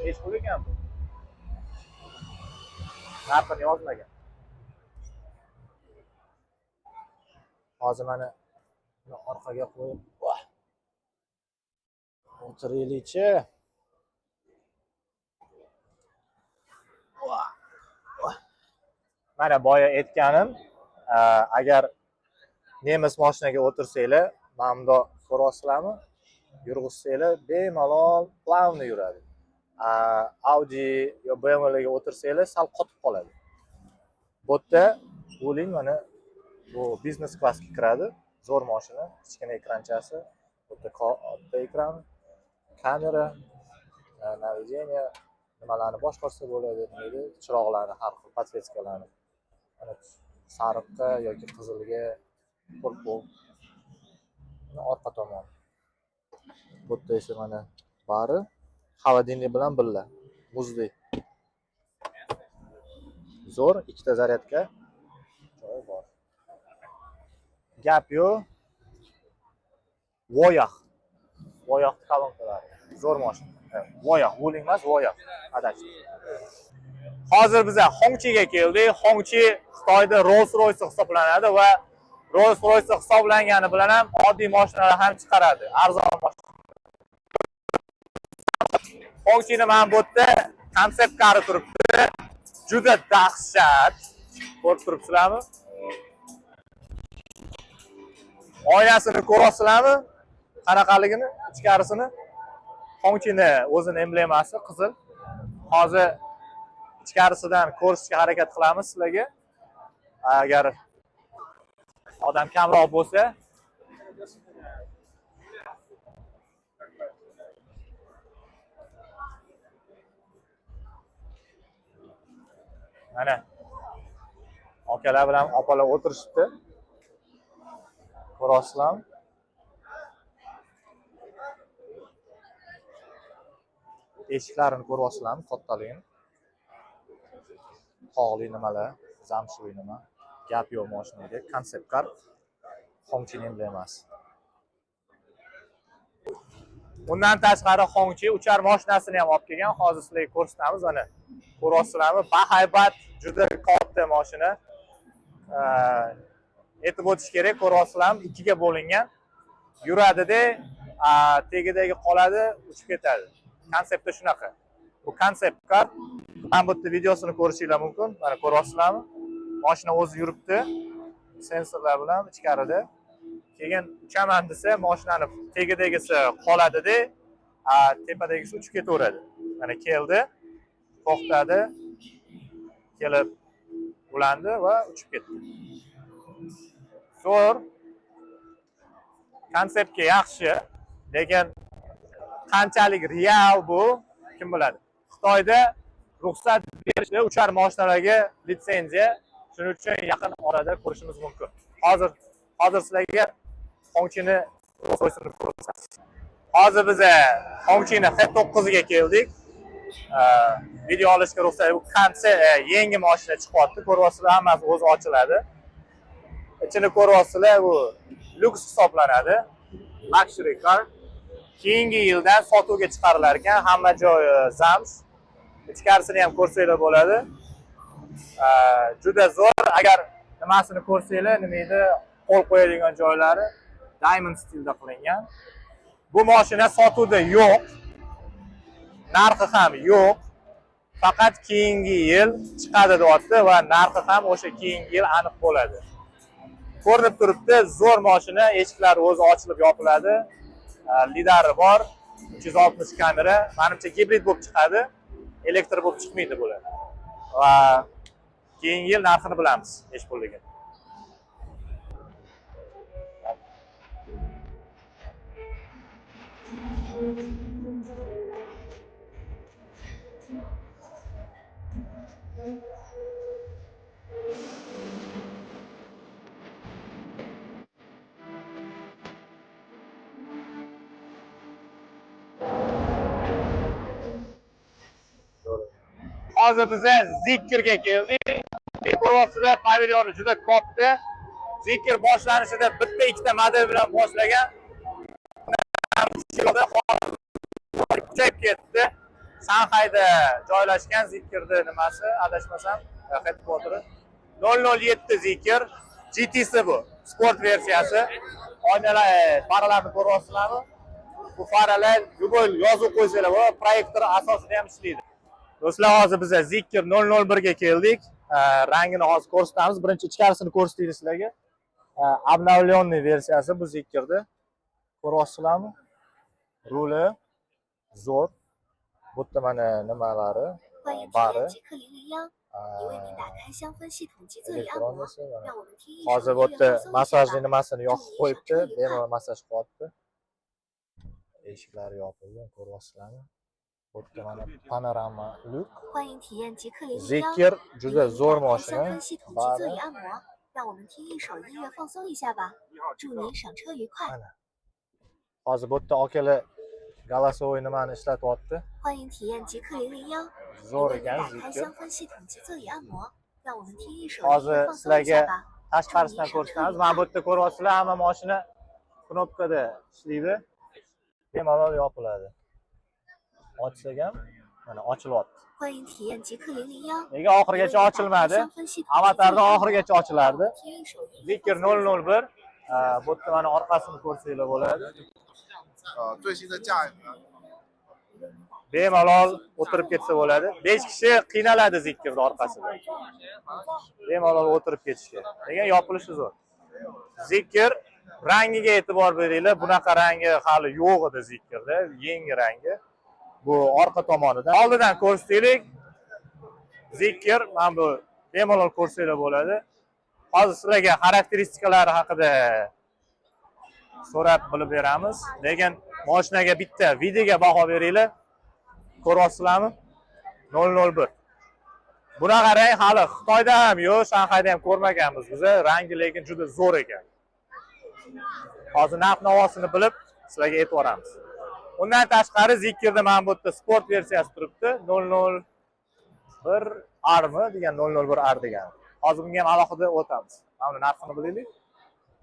[SPEAKER 1] Hech pul ekan bu. Narxini yozmagan. Hozir mana buni orqaga qo'yib, voh. O'tiraylikchi. Voh. Voh. Mana boya aytganim, agar nemis mashinaga o'tirsanglar, mana bundoq ko'ryapsizlarmi? Yurg'izsanglar bemalol плавно yuradi. Audi yo BMWga o'tirsanglar sal qotib qoladi. Bu yerda Wuling mana bu biznes klassga kiradi. Zo'r mashina, kichkina ekranchasi, bu yerda katta ekran, kamera, наведение, nimalarni boshqarsa bo'ladi, nima chiroqlarni, har xil подсветка larni. Mana sariqqa yoki qizilga, purple. Mana orqa tomon. Bu yerda esa mana bari холодильник bilan birga, muzlik. Zo'r, ikkita zaryadka joyi bor. Gap yo'q. Voyah. Voyah kolonkalari. Zo'r mashina. Voyah, Wuling emas, Voyah. Adashdim. Hozir biz Hongqiga keldik. Hongqi Xitoyda Rolls-Royce hisoblanadi va Rolls-Royce hisoblangani bilan ham oddiy mashinalar ham chiqaradi. Arzon mashina. Hongqini mana bu yerda konsept kari turibdi. Juda dahshat. Ko'rib turibsizlarmi? Oynasini ko'rasizlarmi? Qanaqaligini, ichkarisini. Hongqini o'zini emblemasi qizil. Hozir ichkarisidan ko'rishga harakat qilamiz sizlarga. Agar odam kamroq bo'lsa. Mana akalar bilan opalar o'tirishibdi. Ko'rasizlarmi? Eshiklarini ko'ryapsizlarmi, kattaligini? Tog'li nimalar, zamshiy nima. Gap yo'q mashinaga. Concept car, Hongqining emblemasi. Undan tashqari Hongqi uchar mashinasini ham olib kelgan. Hozir sizlarga ko'rsatamiz. Mana ko'ryapsizlarmi? Bahaybat, juda katta mashina. Aytib o'tish kerak, ko'ryapsizlarmi? Ikkiga bo'lingan. Yuradida, tegidagi qoladi, uchib ketadi. Konsepti shunaqa. Bu konsept car. Mana bu yerda videosini ko'rishinglar mumkin. Mana ko'ryapsizlarmi? Mashina o'zi yuribdi. Sensorlar bilan ichkarida. Keyin uchaman desa, mashinani tegidagisi qoladida, tepadagisi uchib ketaveradi. Mana keldi, to'xtadi, kelib ulandi va uchib ketdi. Zo'r. Konseptga yaxshi, lekin qanchalik real bu kim biladi. Xitoyda ruxsat berishda uchar mashinalarga litsenziya, shuning uchun yaqin orada ko'rishimiz mumkin. Hozir sizlarga Hongqini Rolls-Royce'ini ko'rsatamiz. Hozir biz Hongqini H9 ga keldik. Video olishga ruxsat, bu konsept, yangi mashina chiqyapti. Ko'ryapsizlar, hammasi o'zi ochiladi. Ichini ko'ryapsizlar, bu lyuks hisoblanadi. Luxury car. Keyingi yildan sotuvga chiqarilar ekan, hamma joyi zams. Ichkarisini ham ko'rsanglar bo'ladi. Juda zo'r. Agar nimasini ko'rsanglar, nima edi, qo'l qo'yadigan joylari diamond stilda qilingan. Bu mashina sotuvda yo'q. Narxi ham yo'q. Faqat keyingi yil chiqadi deyapti va narxi ham o'sha keyingi yil aniq bo'ladi. Ko'rinib turibdi, zo'r mashina, eshiklari o'zi ochilib yopiladi. Lidari bor, 360 kamera, menimcha gibrid bo'lib chiqadi, elektr bo'lib chiqmaydi bular. Va keyingi yil narxini bilamiz, necha pulligini. Hozir biza Zeekrga keldik. Ko'ryapsizlar, pavilyoni juda katta. Zeekr boshlanishida bitta ikkita model bilan boshlagan. Kuchayib ketdi. Shanxayda joylashgan Zeekrni nimasi, adashmasam, headquarteri 007 Zeekr GT'si bu. Sport versiyasi. Oynalar, faralarni ko'ryapsizlarmi? Bu faralar любой yozuv qo'ysanglar bo'ladi, proyektor asosida ham ishlaydi. Do'stlar, hozir biz Zeekr 001 ga keldik. Rangini hozir ko'rsatamiz. Birinchi ichkarisini ko'rsataylik sizlarga. Обновленный versiyasi bu Zeekrni. Ko'ryapsizlarmi? Ruli zo'r. Bu yerda mana nimalari,
[SPEAKER 4] 欢迎体
[SPEAKER 1] bari.
[SPEAKER 4] 验极氪001，已为您打开香氛系统及座椅按摩，
[SPEAKER 1] Elektronisi mana.
[SPEAKER 4] 让我们听一首
[SPEAKER 1] Hozir bu
[SPEAKER 4] 音乐
[SPEAKER 1] yerda
[SPEAKER 4] 放松一下
[SPEAKER 1] massajli
[SPEAKER 4] 吧。
[SPEAKER 1] nimasini yoqib
[SPEAKER 4] 祝您
[SPEAKER 1] qo'yibdi,
[SPEAKER 4] 赏车愉快。
[SPEAKER 1] Bemalol massaj qilyapti. Eshiklari yopilgan, ko'ryapsizlarmi? Bu yerda mana panorama lyuk.
[SPEAKER 4] 欢迎体验极氪001，
[SPEAKER 1] Zeekr
[SPEAKER 4] 已
[SPEAKER 1] juda
[SPEAKER 4] 为您
[SPEAKER 1] zo'r
[SPEAKER 4] 打开香
[SPEAKER 1] mashina.
[SPEAKER 4] 氛系统及座
[SPEAKER 1] Bari
[SPEAKER 4] 椅按摩，让我们听一首音乐放松一下吧。祝您赏车愉快。
[SPEAKER 1] Mana. Hozir bu yerda akalar голосовой nimani ishlatyapti.
[SPEAKER 4] 欢迎体验极氪001，已
[SPEAKER 1] Zo'r
[SPEAKER 4] 为您
[SPEAKER 1] ekan
[SPEAKER 4] 打开
[SPEAKER 1] Zeekr.
[SPEAKER 4] 香氛系统及座椅按摩，让我们听一首音
[SPEAKER 1] Hozir
[SPEAKER 4] 乐放松一
[SPEAKER 1] sizlarga
[SPEAKER 4] 下吧。
[SPEAKER 1] tashqarisidan ko'rsatamiz. Mana bu yerda ko'ryapsizlar, hamma mashina knopkada ishlaydi. Bemalol yopiladi. Ochsak ham mana ochilyapti.
[SPEAKER 4] 欢迎体验极氪001。
[SPEAKER 1] Nega oxirigacha ochilmadi? Avatarda oxirigacha ochilardi. Zeekr 001, bu yerda mana orqasini ko'rsanglar bo'ladi.
[SPEAKER 3] 最新的价格
[SPEAKER 1] Bemalol o'tirib ketsa bo'ladi. 5 kishi qiynaladi Zeekrni orqasida. Bemalol o'tirib ketishga. Lekin yopilishi zo'r. Zeekr rangiga e'tibor beringlar. Bunaqa rangi hali yo'q edi Zeekrda, yangi rangi. Bu orqa tomonidan. Oldidan ko'rsataylik. Zeekr mana bu, bemalol ko'rsanglar bo'ladi. Hozir sizlarga xarakteristikalar haqida so'rab bilib beramiz. Lekin mashinaga bitta вид iga baho beringlar. Ko'ryapsizlarmi? 001. Bunaqa rang hali Xitoyda ham yo'q, Shanxayda ham ko'rmaganmiz biz. Rangi lekin juda zo'r ekan. Hozir narx navosini bilib sizlarga aytib yuboramiz. Undan tashqari, Zeekrda mana bu yerda sport versiyasi turibdi. 001 R mi degan, 001 R degan. Hozir bunga ham alohida o'tamiz. Mana buni narxini bilaylik.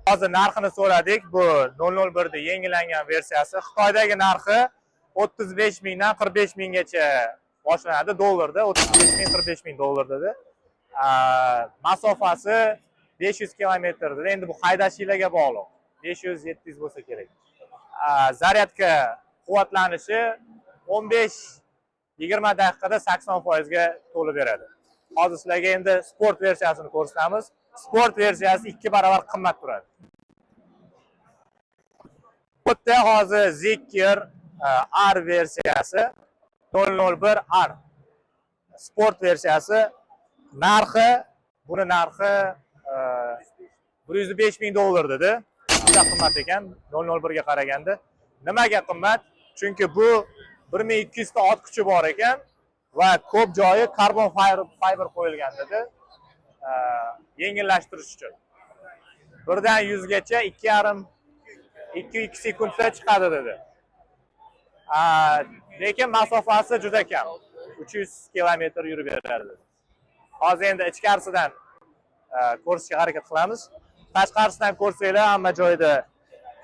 [SPEAKER 1] Hozir narxini so'radik. Bu 001 da yangilangan versiyasi. Xitoydagi narxi 35 mingdan 45 minggacha boshlanadi dollarda, 35 ming, 45 ming dollar dedi. Masofasi 500 kilometr dedi. Endi bu haydashinglarga bog'liq. 500, 700 bo'lsa kerak. Zaryadka quvvatlanishi 15, 20 daqiqada 80% ga to'lib beradi. Hozir sizlarga endi sport versiyasini ko'rsatamiz. Sport versiyasi ikki barobar qimmat turadi. Bu yerda hozir Zeekr R versiyasi, 001 R sport versiyasi. Narxi, buni narxi 105 ming dollar dedi. Juda qimmat ekan 001 ga qaraganda. Nimaga qimmat? Chunki bu 1200 ta ot kuchi bor ekan va ko'p joyi karbon fiber qo'yilgan dedi. Yengillashtirish uchun. Birdan 100 gacha 2,5, 2,2 sekundda chiqadi dedi. Lekin masofasi juda kam. 300 kilometr yurib beradi dedi. Hozir endi ichkarisidan ko'rishga harakat qilamiz. Tashqarisidan ko'rsanglar, hamma joyda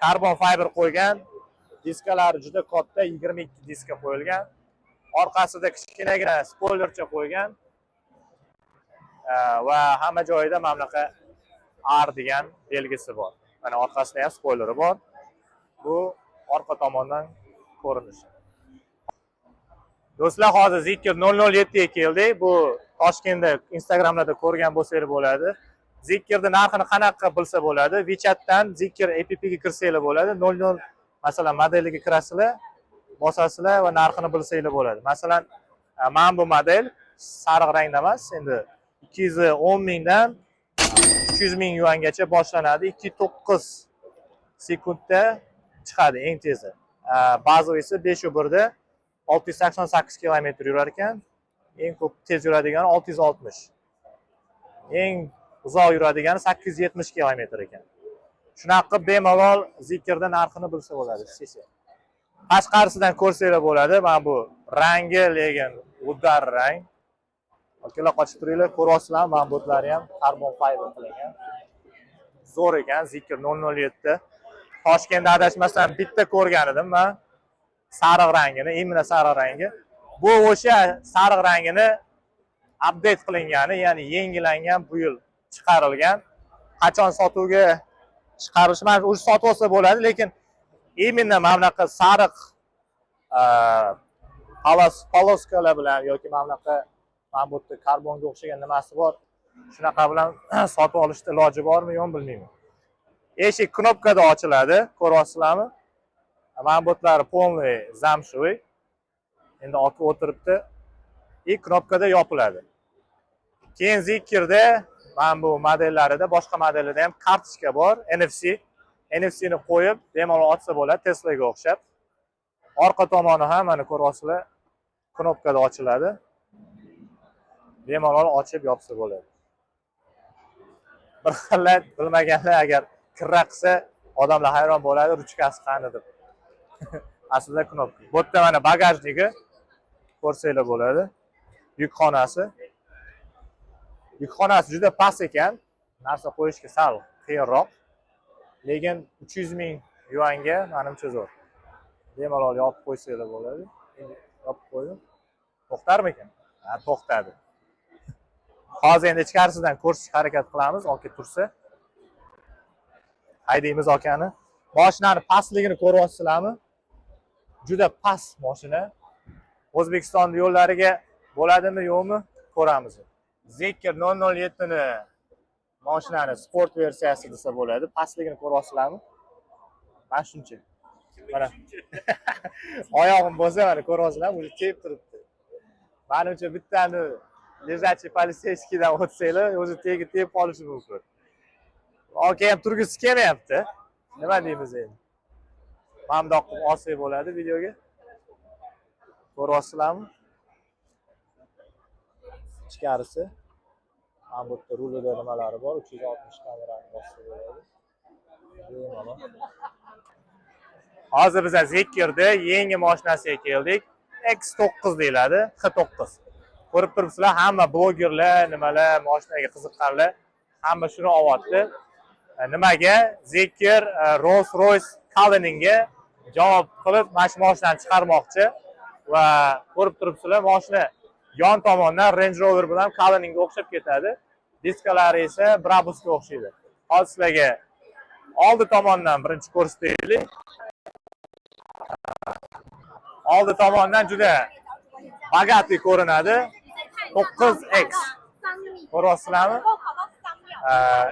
[SPEAKER 1] karbon fiber qo'ygan. Diskalari juda katta, 22 diska qo'yilgan. Orqasida kichkinagina spoilercha qo'ygan. Va hamma joyida mana bunaqa R degan belgisi bor. Mana orqasida ham spoileri bor. Bu orqa tomondan ko'rinishi. Do'stlar, hozir Zeekr 007 ga keldik. Bu Toshkentda Instagramlarda ko'rgan bo'lsanglar bo'ladi. Zeekrni narxini qanaqa bilsa bo'ladi? WeChatdan Zeekr app ga kirsanglar bo'ladi. 00, masalan, modeliga kirasizlar, bosasizlar va narxini bilsanglar bo'ladi. Masalan, mana bu model sariq rangda emas, endi 210 mingdan 300 ming yuangacha boshlanadi. 2.9 sekundda chiqadi eng tezi. Базовый si 5.1 da 688 kilometr yurar ekan. Eng ko'p tez yuradigani 660. Eng uzoq yuradigani 870 kilometr ekan. Shunaqa qilib bemalol Zeekrda narxini bilsa bo'ladi. Sesi. Tashqarisidan ko'rsanglar bo'ladi. Mana bu rangi lekin Удар rang. Akalar, qochib turinglar, ko'ryapsizlarmi? Mana bu yerlari ham karbon fiber qilingan. Zo'r ekan Zeekr 007. Toshkentda adashmasam bitta ko'rgan edim man. Sariq rangini, именно sariq rangi. Bu o'sha sariq rangini update qilingani, ya'ni yangilangan, bu yil chiqarilgan. Qachon sotuvga chiqarilishi, mana уже sotib olsa bo'ladi, lekin именно mana bunaqa sariq полоска lar bilan yoki mana bunaqa, mana bu yerda karbonga o'xshagan nimasi bor, shunaqa bilan sotib olishni iloji bormi, yo'qmi, bilmayman. Eshik knopkada ochiladi, ko'ryapsizlarmi? Mana bu yerlari полный замшевый. Endi aka o'tiribdi и knopkada yopiladi. Keyin Zeekrda mana bu modellarida, boshqa modellarda ham kartochka bor, NFC. NFCni qo'yib bemalol ochsa bo'ladi, Teslaga o'xshab. Orqa tomoni ham, mana, ko'ryapsizlar, knopkada ochiladi. Bemalol ochib yopsa bo'ladi. Bir xillar bilmaganlar agar kirra qilsa, odamlar hayron bo'ladi, ruchkasi qani deb. Aslida knopka. Bu yerda mana багажник i ko'rsanglar bo'ladi. Yukxonasi. Yukxonasi juda past ekan. Narsa qo'yishga sal qiyinroq. Lekin 300 ming yuanga manimcha zo'r. Bemalol yopib qo'ysanglar bo'ladi. Endi yopib qo'ydim. To'xtarmikan? Ha, to'xtadi. Hozir endi ichkarisidan ko'rsatishga harakat qilamiz, aka tursa. Haydaymiz akani. Mashinani pastligini ko'ryapsizlarmi? Juda past mashina. O'zbekiston yo'llariga bo'ladimi, yo'qmi, ko'ramiz. Zeekr 007 ni mashinani sport versiyasi desa bo'ladi. Pastligini ko'ryapsizlarmi? Mana shuncha. Mana. Oyog'im bo'lsa, mana, ko'ryapsizlarmi? Уже tegib turibdi. Manimcha bittani лежачий полицейский dan o'tsanglar, o'zi tegi tegib qolishi mumkin. Aka ham turgisi kelmayapti. Nima deymiz endi? Mana bundoq qilib olsak bo'ladi videoga. Ko'ryapsizlarmi? Ichkarisi. Mana bu yerda rulida nimalari bor, 360 kamerani bossa bo'ladi. Bemalol. Hozir biz Zeekrda yangi mashinasiga keldik. X9 deyiladi, X9. Ko'rib turibsizlar, hamma blogerlar, nimalar, mashinaga qiziqqanlar hamma shuni olyapti. Nimaga? Zeekr Rolls Royce Cullinan'ga javob qilib mana shu mashinani chiqarmoqchi va ko'rib turibsizlar, mashina yon tomondan Range Rover bilan Cullinan'ga o'xshab ketadi. Diskalari esa Brabusga o'xshaydi. Hozir sizlarga oldi tomondan birinchi ko'rsataylik. Oldi tomondan juda богатый ko'rinadi. 9X. Ko'ryapsizlarmi?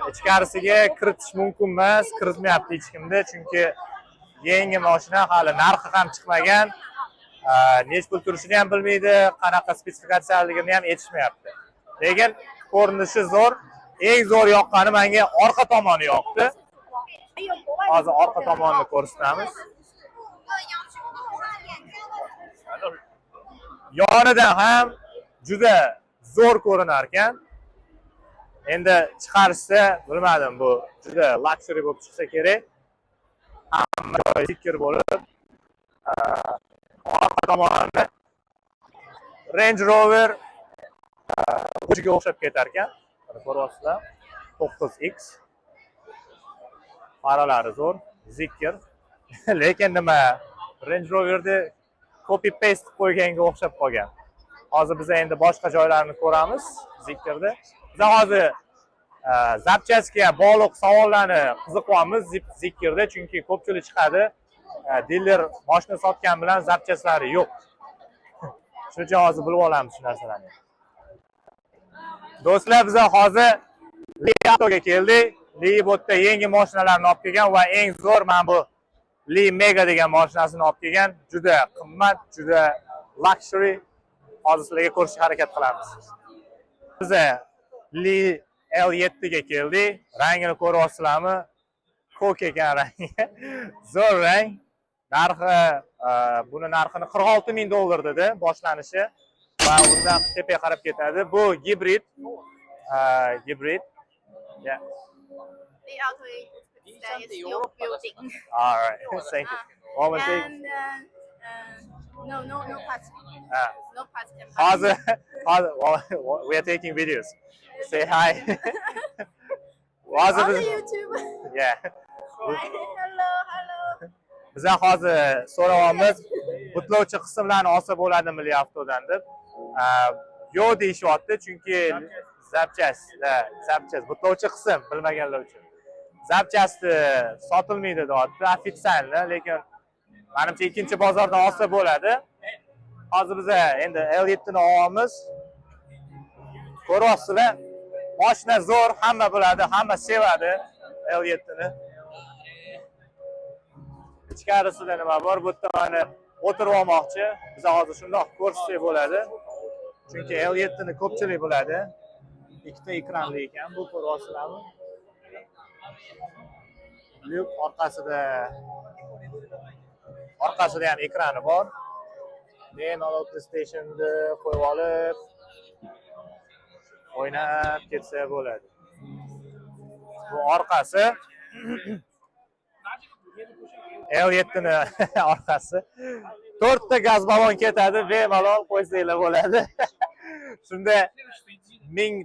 [SPEAKER 1] Ichkarisiga kiritish mumkin emas, kiritmayapti hech kimda, chunki yangi mashina, hali narxi ham chiqmagan. Nechi pul turishini ham bilmaydi, qanaqa spetsifikatsiyaligini ham aytishmayapti. Lekin ko'rinishi zo'r. Eng zo'r yoqqani menga orqa tomoni yoqdi. Hozir orqa tomonni ko'rsatamiz. Yonidan ham juda zo'r ko'rinar ekan. Endi chiqarishsa, bilmadim, bu juda luxury bo'lib chiqsa kerak. Hamma joyi Zeekr bo'lib, orqa tomonida Range Rover o'ziga o'xshab ketar ekan. Mana, ko'ryapsizlar. 9X. Faralari zo'r, Zeekr. Lekin nima, Range Roverni copy paste qilib qo'yganga o'xshab qolgan. Hozir biz endi boshqa joylarni ko'ramiz Zeekrda. Biz hozir запчасть ga bog'liq savollarni qiziqyapmiz Zeekrda, chunki ko'pchilik chiqadi. Diler mashina sotgan bilan запчасть lari yo'q. Shuning uchun hozir bilib olamiz shu narsalarni. Do'stlar, biz hozir Li Autoga keldik. Li bu yerda yangi mashinalarni olib kelgan va eng zo'r mana bu Li Mega degan mashinasini olib kelgan. Juda qimmat, juda luxury. Hozir sizlarga ko'rsatishga harakat qilamiz. Biz Li L7 ga keldik. Rangini ko'ryapsizlarmi? Ko'k ekan rangi. Zo'r rang. Narxi, buni narxini 46 ming dollar dedi boshlanishi va undan tepaga qarab ketadi. Bu gibrid. Gibrid. Yeah.
[SPEAKER 5] Li Auto is your building.
[SPEAKER 1] All right. Thank you. Moment, take.
[SPEAKER 5] And No, no, no parts.
[SPEAKER 1] Ha.
[SPEAKER 5] No parts can buy.
[SPEAKER 1] Hozir we are taking videos. Say hi. Hozir
[SPEAKER 5] On the
[SPEAKER 1] biz
[SPEAKER 5] YouTube.
[SPEAKER 1] Yeah.
[SPEAKER 5] Hello, hello.
[SPEAKER 1] Biza hozir so'rayapmiz, butlovchi qismlarni olsa bo'ladimi Li Avtodan deb. Yo'q deyishyapti, chunki запчасть, да, запчасть, butlovchi qism bilmaganlar uchun. Запчасти sotilmaydi deyapti официально, lekin manimcha ikkinchi bozordan olsa bo'ladi. Hozir biza endi L7 ni olyapmiz. Ko'ryapsizlar, mashina zo'r, hamma biladi, hamma sevadi L7 ni. Ichkarisida nima bor? Bu yerda mana o'tirib olmoqchi. Biz hozir shundoq ko'rsak bo'ladi. Chunki L7 ni ko'pchilik biladi. Ikkita ekranli ekan, bu ko'ryapsizlarmi? Lyuk orqasida ham ekrani bor. Bemalol PlayStation'ni qo'yib olib o'ynab ketsa bo'ladi. Bu orqasi L7 ni orqasi. To'rtta gaz balon ketadi, bemalol qo'ysanglar bo'ladi. Shunda ming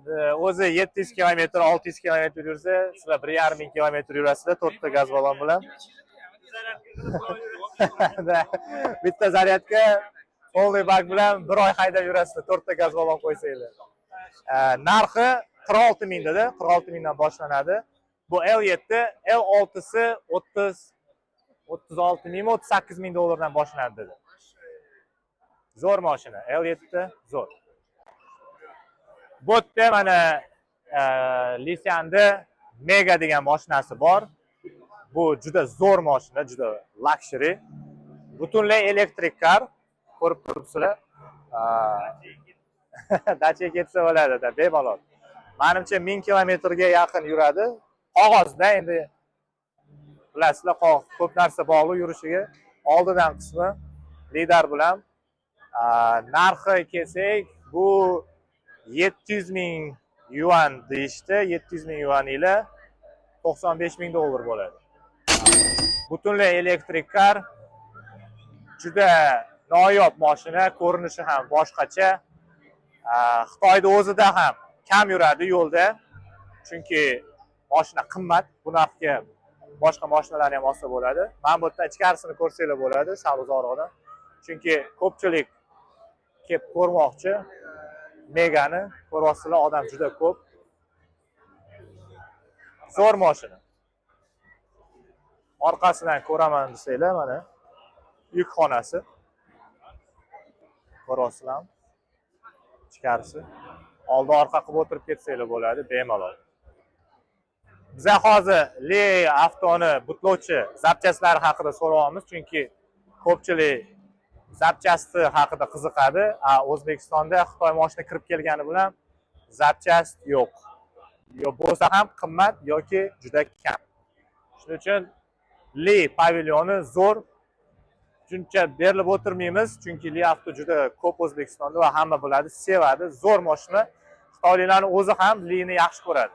[SPEAKER 1] o'zi 700 kilometr, 600 kilometr yursa, sizlar 1,5 ming kilometr yurasizlar to'rtta gaz balon bilan. Да. Bitta zaryadka полный bak bilan bir oy haydab yurasizlar, to'rtta gaz balon qo'ysanglar. Narxi 46 ming dedi, 46 mingdan boshlanadi. Bu L7, L6si 30 36 ming, 38 ming dollardan boshlanadi dedi. Zo'r mashina, L7 zo'r. Bu yerda mana Lisian'da Mega degan mashinasi bor. Bu juda zo'r mashina, juda luxury. Butunlay electric car, ko'rib turibsizlar. Dachaga ketsa bo'ladi, da, bemalol. Manimcha 1000 kilometrga yaqin yuradi. Qog'ozda endi bilasizlar, ko'p narsa bog'liq yurishiga. Oldidan qismi lidar bilan. Narxi kelsak, bu 700 ming yuan deyishdi. 700 ming yuan ila 95 ming dollar bo'ladi. Butunlay electric car, juda noyob mashina, ko'rinishi ham boshqacha. Xitoyda o'zida ham kam yuradi yo'lda, chunki mashina qimmat. Bu narxga boshqa mashinalarni ham olsa bo'ladi. Mana bu yerda ichkarisini ko'rsanglar bo'ladi, sal uzoqroqdan. Chunki ko'pchilik kelib ko'rmoqchi. Megani ko'ryapsizlar, odam juda ko'p. Zo'r mashina. Orqasidan ko'raman desanglar, mana yuk xonasi. Ko'ryapsizlarmi? Ichkarisi. Oldi orqa qilib o'tirib ketsanglar bo'ladi bemalol. Biza hozir Li Avtoni butlovchi запчасть lari haqida so'rayapmiz, chunki ko'pchilik запчасти haqida qiziqadi. A O'zbekistonda Xitoy mashina kirib kelgani bilan запчасть yo'q. Yo bo'lsa ham qimmat yoki juda kam. Shuning uchun Li pavilyoni zo'r. Shuncha berilib o'tirmaymiz, chunki Li Avto juda ko'p O'zbekistonda va hamma biladi, sevadi. Zo'r mashina. Xitoyliklarning o'zi ham Lini yaxshi ko'radi.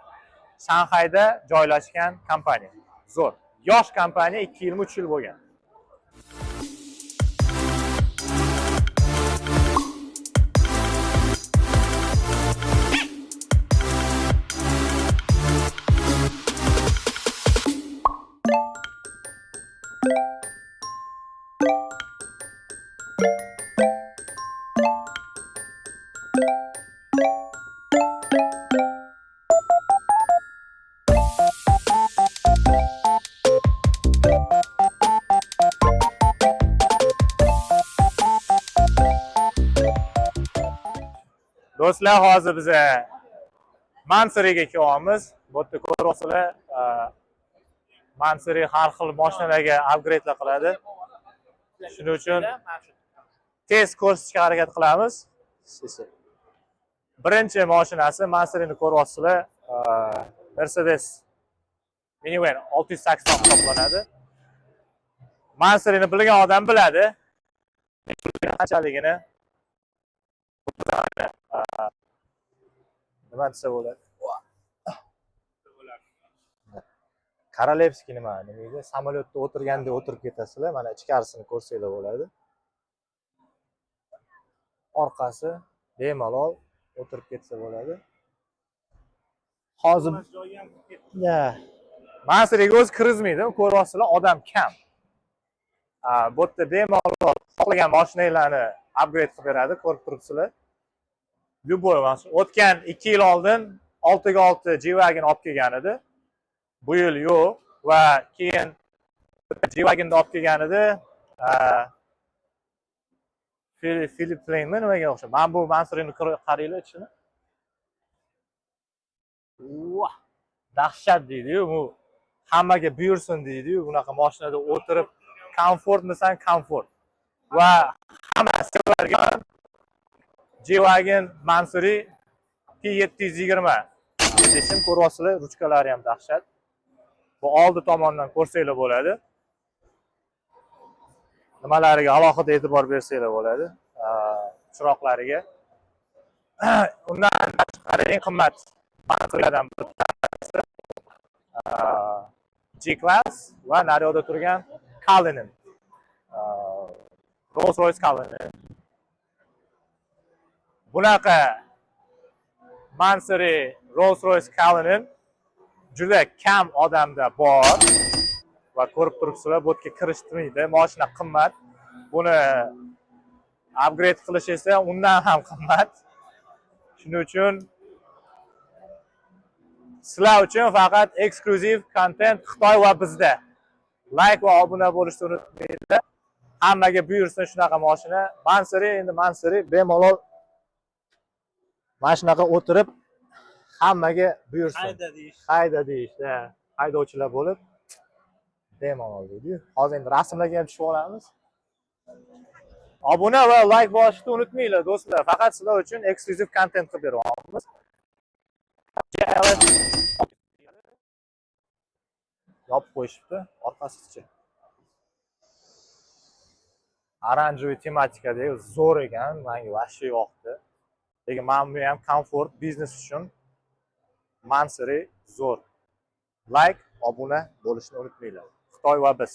[SPEAKER 1] Shanxayda joylashgan kompaniya. Zo'r. Yosh kompaniya, 2 yilmi, 3 yil bo'lgan. Do'stlar, hozir biza Mansoryga kelyapmiz. Bu yerda ko'ryapsizlar, Mansory har xil mashinalarga upgradelar qiladi. Shuning uchun tez ko'rsatishga harakat qilamiz. Birinchi mashinasi Mansoryni ko'ryapsizlar, Mercedes minivan 680 hisoblanadi. Mansoryni bilgan odam biladi qanchaligini. Nima desa bo'ladi? Королевский nima edi? Samolyotda o'tirgandek o'tirib ketasizlar. Mana ichkarisini ko'rsanglar bo'ladi. Orqasi bemalol o'tirib ketsa bo'ladi. Hozir
[SPEAKER 2] Joyi ham ketdi.
[SPEAKER 1] Mansuriga o'zi kirgizmaydi, ko'ryapsizlar, odam kam. Bu yerda bemalol xohlagan mashinanglarni upgrade qilib beradi, ko'rib turibsizlar. Любой mashina. O'tgan 2 yil oldin 6 ga 6 G-Wagon olib kelgan edi. Bu yil yo'q va keyin G-Wagon'ni olib kelgan edi. Philip Plane'mi nimaga o'xshab. Mana bu Mansurini qaranglar ichini. Vah! Dahshat deydi-yu, bu hammaga buyursin deydi-yu, bunaqa mashinada o'tirib komfortmisan, komfort. Va hamma sevargan G-Wagon Mansuri P720. Deshim ko'ryapsizlar, ruchkalari ham dahshat. Bu oldi tomondan ko'rsanglar bo'ladi. Nimalariga alohida e'tibor bersanglar bo'ladi. Chiroqlariga. Undan tashqari eng qimmat Mansurilardan bittasi G-Class va naryoqda turgan Cullinan. Rolls-Royce Cullinan. Bunaqa Mansuri Rolls-Royce Cullinan juda kam odamda bor va ko'rib turibsizlar, bu yerga kirishtirmaydi, mashina qimmat. Buni upgrade qilish esa undan ham qimmat. Shuning uchun sizlar uchun faqat eksklyuziv kontent Xitoy va bizda. Like va obuna bo'lishni unutmanglar. Hammaga buyursin shunaqa mashina. Mansuri, endi Mansuri bemalol mana shunaqa o'tirib hammaga buyursin.
[SPEAKER 2] Hayda deyish.
[SPEAKER 1] Hayda deyishda haydovchilar bo'lib bemalol deydi-yu. Hozir endi rasmlarga ham tushib olamiz. Obuna va like bosishni unutmanglar do'stlar. Faqat sizlar uchun eksklyuziv kontent qilib beryapmiz. Yopib qo'yishibdi, orqasichi. Oranjevый tematikadagi zo'r ekan, menga вообще yoqdi. Lekin mana bu ham komfort biznes uchun Mansuri zo'r. Like, obuna bo'lishni unutmanglar. Xitoy va biz.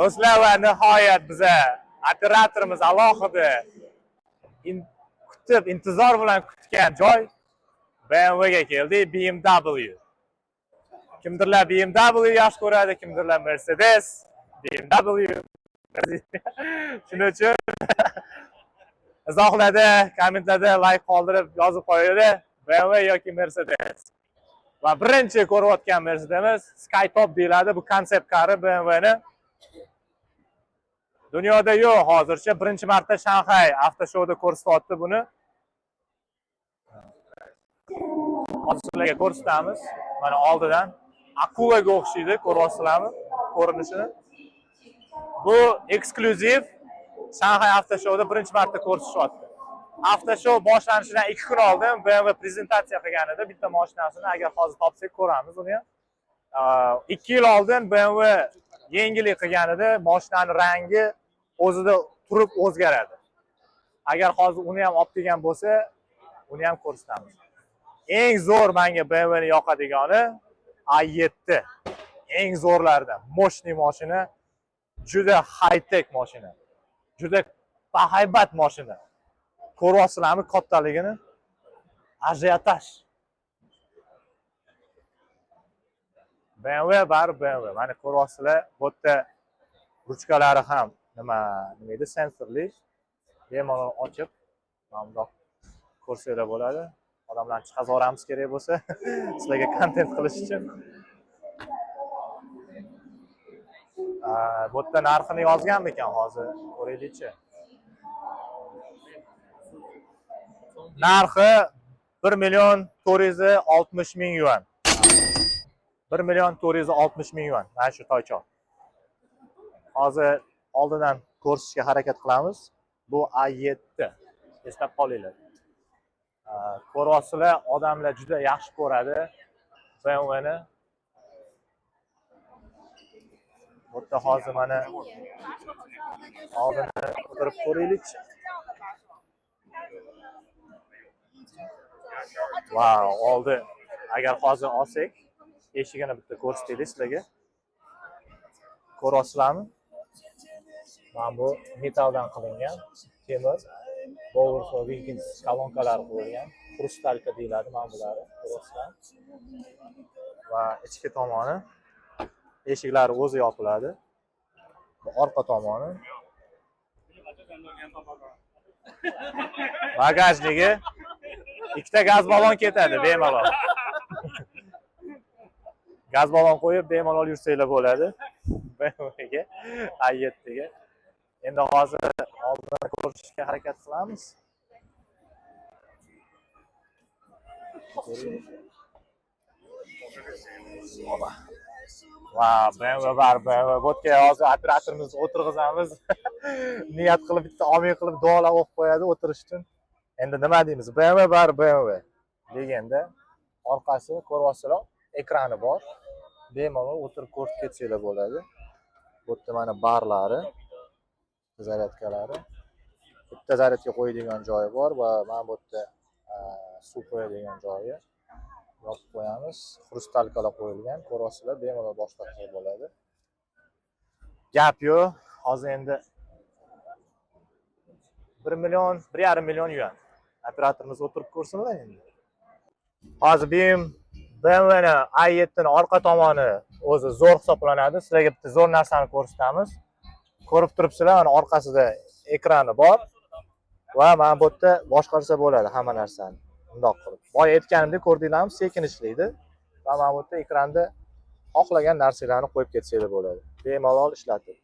[SPEAKER 1] Do'stlar va nihoyat biza operatorimiz alohida kutib, intizor bilan kutgan joy BMW ga keldik, BMW. Kimdirlar BMW yaxshi ko'radi, kimdirlar Mercedes, BMW. Shuning uchun izohlarda, kommentlarda like qoldirib yozib qo'yinglar, BMW yoki Mercedes. Va birinchi ko'rayotgan Mercedesimiz Skytop deyiladi. Bu konsept kari BMW ni. Dunyoda yo'q hozircha. Birinchi marta Shanxay avtoshouda ko'rsatyapti buni. Hozir sizlarga ko'rsatamiz. Mana oldidan akulaga o'xshaydi, ko'ryapsizlarmi ko'rinishini? Bu eksklyuziv Shanxay avtoshouda birinchi marta ko'rsatishyapti. Avtoshou boshlanishidan 2 kun oldin BMW prezentatsiya qilgan edi bitta mashinasini, agar hozir topsak ko'ramiz uni ham. 2 yil oldin BMW yangilik qilgan edi, mashinani rangi o'zida turib o'zgaradi. Agar hozir uni ham olib kelgan bo'lsa, uni ham ko'rsatamiz. Eng zo'r menga BMW ni yoqadigani A7. Eng zo'rlaridan, мощный mashina, juda high-tech mashina. Juda bahaybat mashina. Ko'ryapsizlarmi kattaligini? Ajiotaj. BMW bari BMW. Mana ko'ryapsizlar, bu yerda ruchkalari ham nima edi, sensorli. Bemalol ochib, mana bundoq ko'rsanglar bo'ladi. Odamlarni chiqazib yuboramiz kerak bo'lsa, sizlarga kontent qilish uchun. Bu yerda narxini yozganmikan hozir? Ko'raylikchi. Narxi 1 million 460 ming yuan. 1 million 460 ming yuan. Mana shu toychoq. Hozir oldidan ko'rsatishga harakat qilamiz. Bu A7. Eslab qolinglar. Ko'ryapsizlar, odamlar juda yaxshi ko'radi BMW ni. Bu yerda hozir mana oldini o'tirib ko'raylik. Vau, oldi. Agar hozir olsak, eshigini bitta ko'rsataylik sizlarga. Ko'rasizlarmi? Mana bu metalldan qilingan temir, Bowers va Wilkins kolonkalari qo'yilgan. Xrustalka deyiladi mana bulari, ko'rasizlar. Va ichki tomoni eshiklari o'zi yopiladi. Bu orqa tomoni. Bagajnigi ikkita gaz balon ketadi bemalol. Gaz balon qo'yib bemalol yursanglar bo'ladi. BMWga i7 ga. Endi hozir oldini ko'rishga harakat qilamiz. Va BMW bar, BMW. Bu yerga hozir operatorimizni o'tirg'izamiz. Niyat qilib bitta omin qilib duolar o'qib qo'yadi o'tirish uchun. Endi nima deymiz? BMW bar, BMW. Deganda orqasi ko'ryapsizlar, ekrani bor. Bemalol o'tirib ko'rib ketsanglar bo'ladi. Bu yerda mana barlari, zaryadkalari. Bitta zaryadka qo'yadigan joyi bor va mana bu yerda suv qo'yadigan joyi. Yopib qo'yamiz. Xrustalkalar qo'yilgan. Ko'ryapsizlar, bemalol boshqatsa bo'ladi. Gap yo'q. Hozir endi 1 million, 1,5 million yuan. Operatorimiz o'tirib ko'rsinlar endi. Hozir BMWni i7 ni orqa tomoni o'zi zo'r hisoblanadi. Sizlarga bitta zo'r narsani ko'rsatamiz. Ko'rib turibsizlar, mana orqasida ekrani bor va mana bu yerda boshqarsa bo'ladi hamma narsani. Bundoq qilib. Boya aytganimdek ko'rdinglarmi, sekin ishlaydi va mana bu yerda ekranda xohlagan narsalarni qo'yib ketsanglar bo'ladi. Bemalol ishlatib.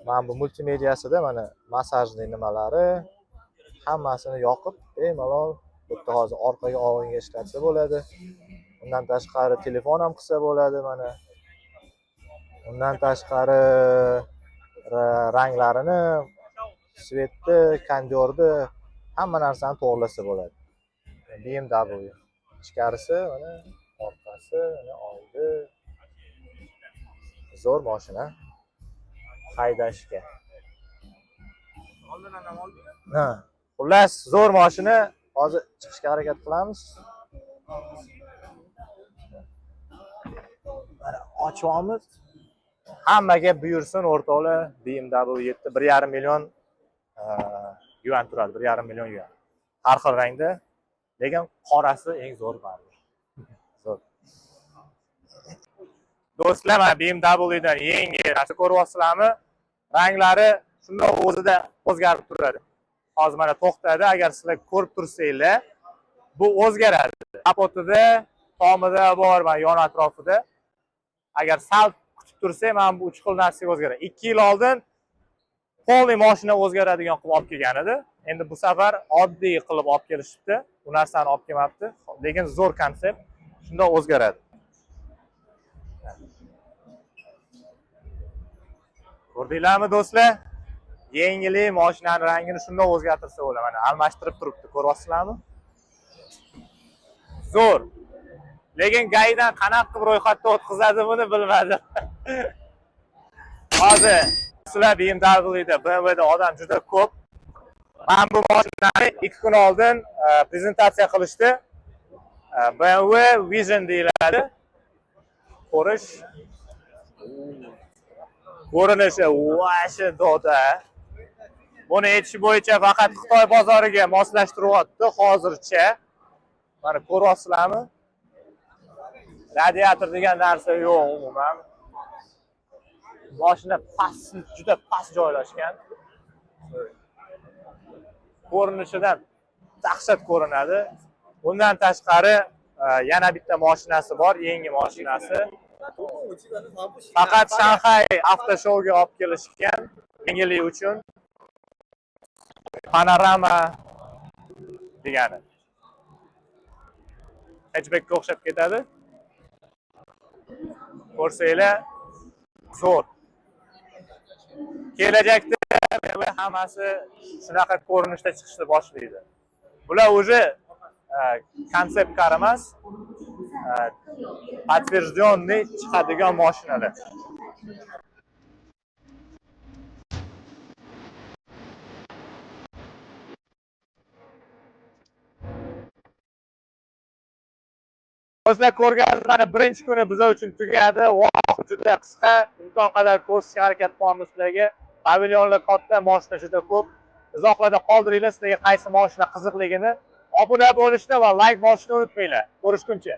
[SPEAKER 1] Mana bu multimediasida mana massajli nimalari hammasini yoqib bemalol bu yerda hozir orqaga oldinga ishlatsa bo'ladi. Undan tashqari telefon ham qilsa bo'ladi mana. Undan tashqari ranglarini, svetni, kondyorni, hamma narsani to'g'rilasa bo'ladi. BMW ichkarisi, mana orqasi, mana oldi. Zo'r mashina haydashga.
[SPEAKER 2] Oldin ham oldik.
[SPEAKER 1] Ha. Xullas, zo'r mashina. Hozir chiqishga harakat qilamiz. Mana ochyapmiz. Hammaga buyursin o'rtoqlar, BMW 7 1,5 million yuan turadi, 1,5 million yuan. Har xil rangda, lekin qorasi eng zo'r baribir. Zo'r. Do'stlar, mana BMWdan yangi narsa ko'ryapsizlarmi? Ranglari shundoq o'zida o'zgarib turadi. Hozir mana to'xtadi, agar sizlar ko'rib tursanglar, bu o'zgaradi. Kapotida, tomida bor, mana yon atrofida. Agar sal kutib tursak, mana bu uch xil narsaga o'zgaradi. 2 yil oldin polniy mashina o'zgaradigan qilib olib kelgan edi. Endi bu safar oddiy qilib olib kelishibdi. Bu narsani olib kelmabdi, lekin zo'r konsept. Shunda o'zgaradi. Ko'rdinglarmi do'stlar? Yengili mashinani rangini shunday o'zgartirsa bo'ladi. Mana almashtirib turibdi, ko'ryapsizlarmi? Zo'r. Lekin GAIdan qanaqa qilib ro'yxatdan o'tkazadi buni bilmadim. Hozir sizlar BMWda, BMWda odam juda ko'p. Mana bu mashinani 2 kun oldin prezentatsiya qilishdi. BMW Vision deyiladi. Ko'rish ko'rinishi vashi doda. Buni aytish bo'yicha faqat Xitoy bozoriga moslashtiryapti hozircha. Mana ko'ryapsizlarmi? Radiator degan narsa yo'q umuman. Mashina past, juda past joylashgan. Ko'rinishidan dahshat ko'rinadi. Bundan tashqari yana bitta mashinasi bor, yangi mashinasi. Faqat Shanxay avtoshouga olib kelishgan yangilik uchun. Panorama degani. Hatchbackka o'xshab ketadi. Ko'rsanglar zo'r. Kelajakda hammasi shunaqa ko'rinishda chiqishni boshlaydi. Bular уже konsept kar emas, подтвержденный chiqadigan mashinalar. O'zlar ko'rgazmani birinchi kuni biz uchun tugadi. Vaqt juda qisqa. Imkon qadar ko'rsatishga harakat qilamiz sizlarga. Pavilyonlar katta, moshina juda ko'p. Izohlarda qoldiringlar sizlarga qaysi moshina qiziqligini. Obuna bo'lishni va layk bosishni unutmanglar. Ko'rishguncha.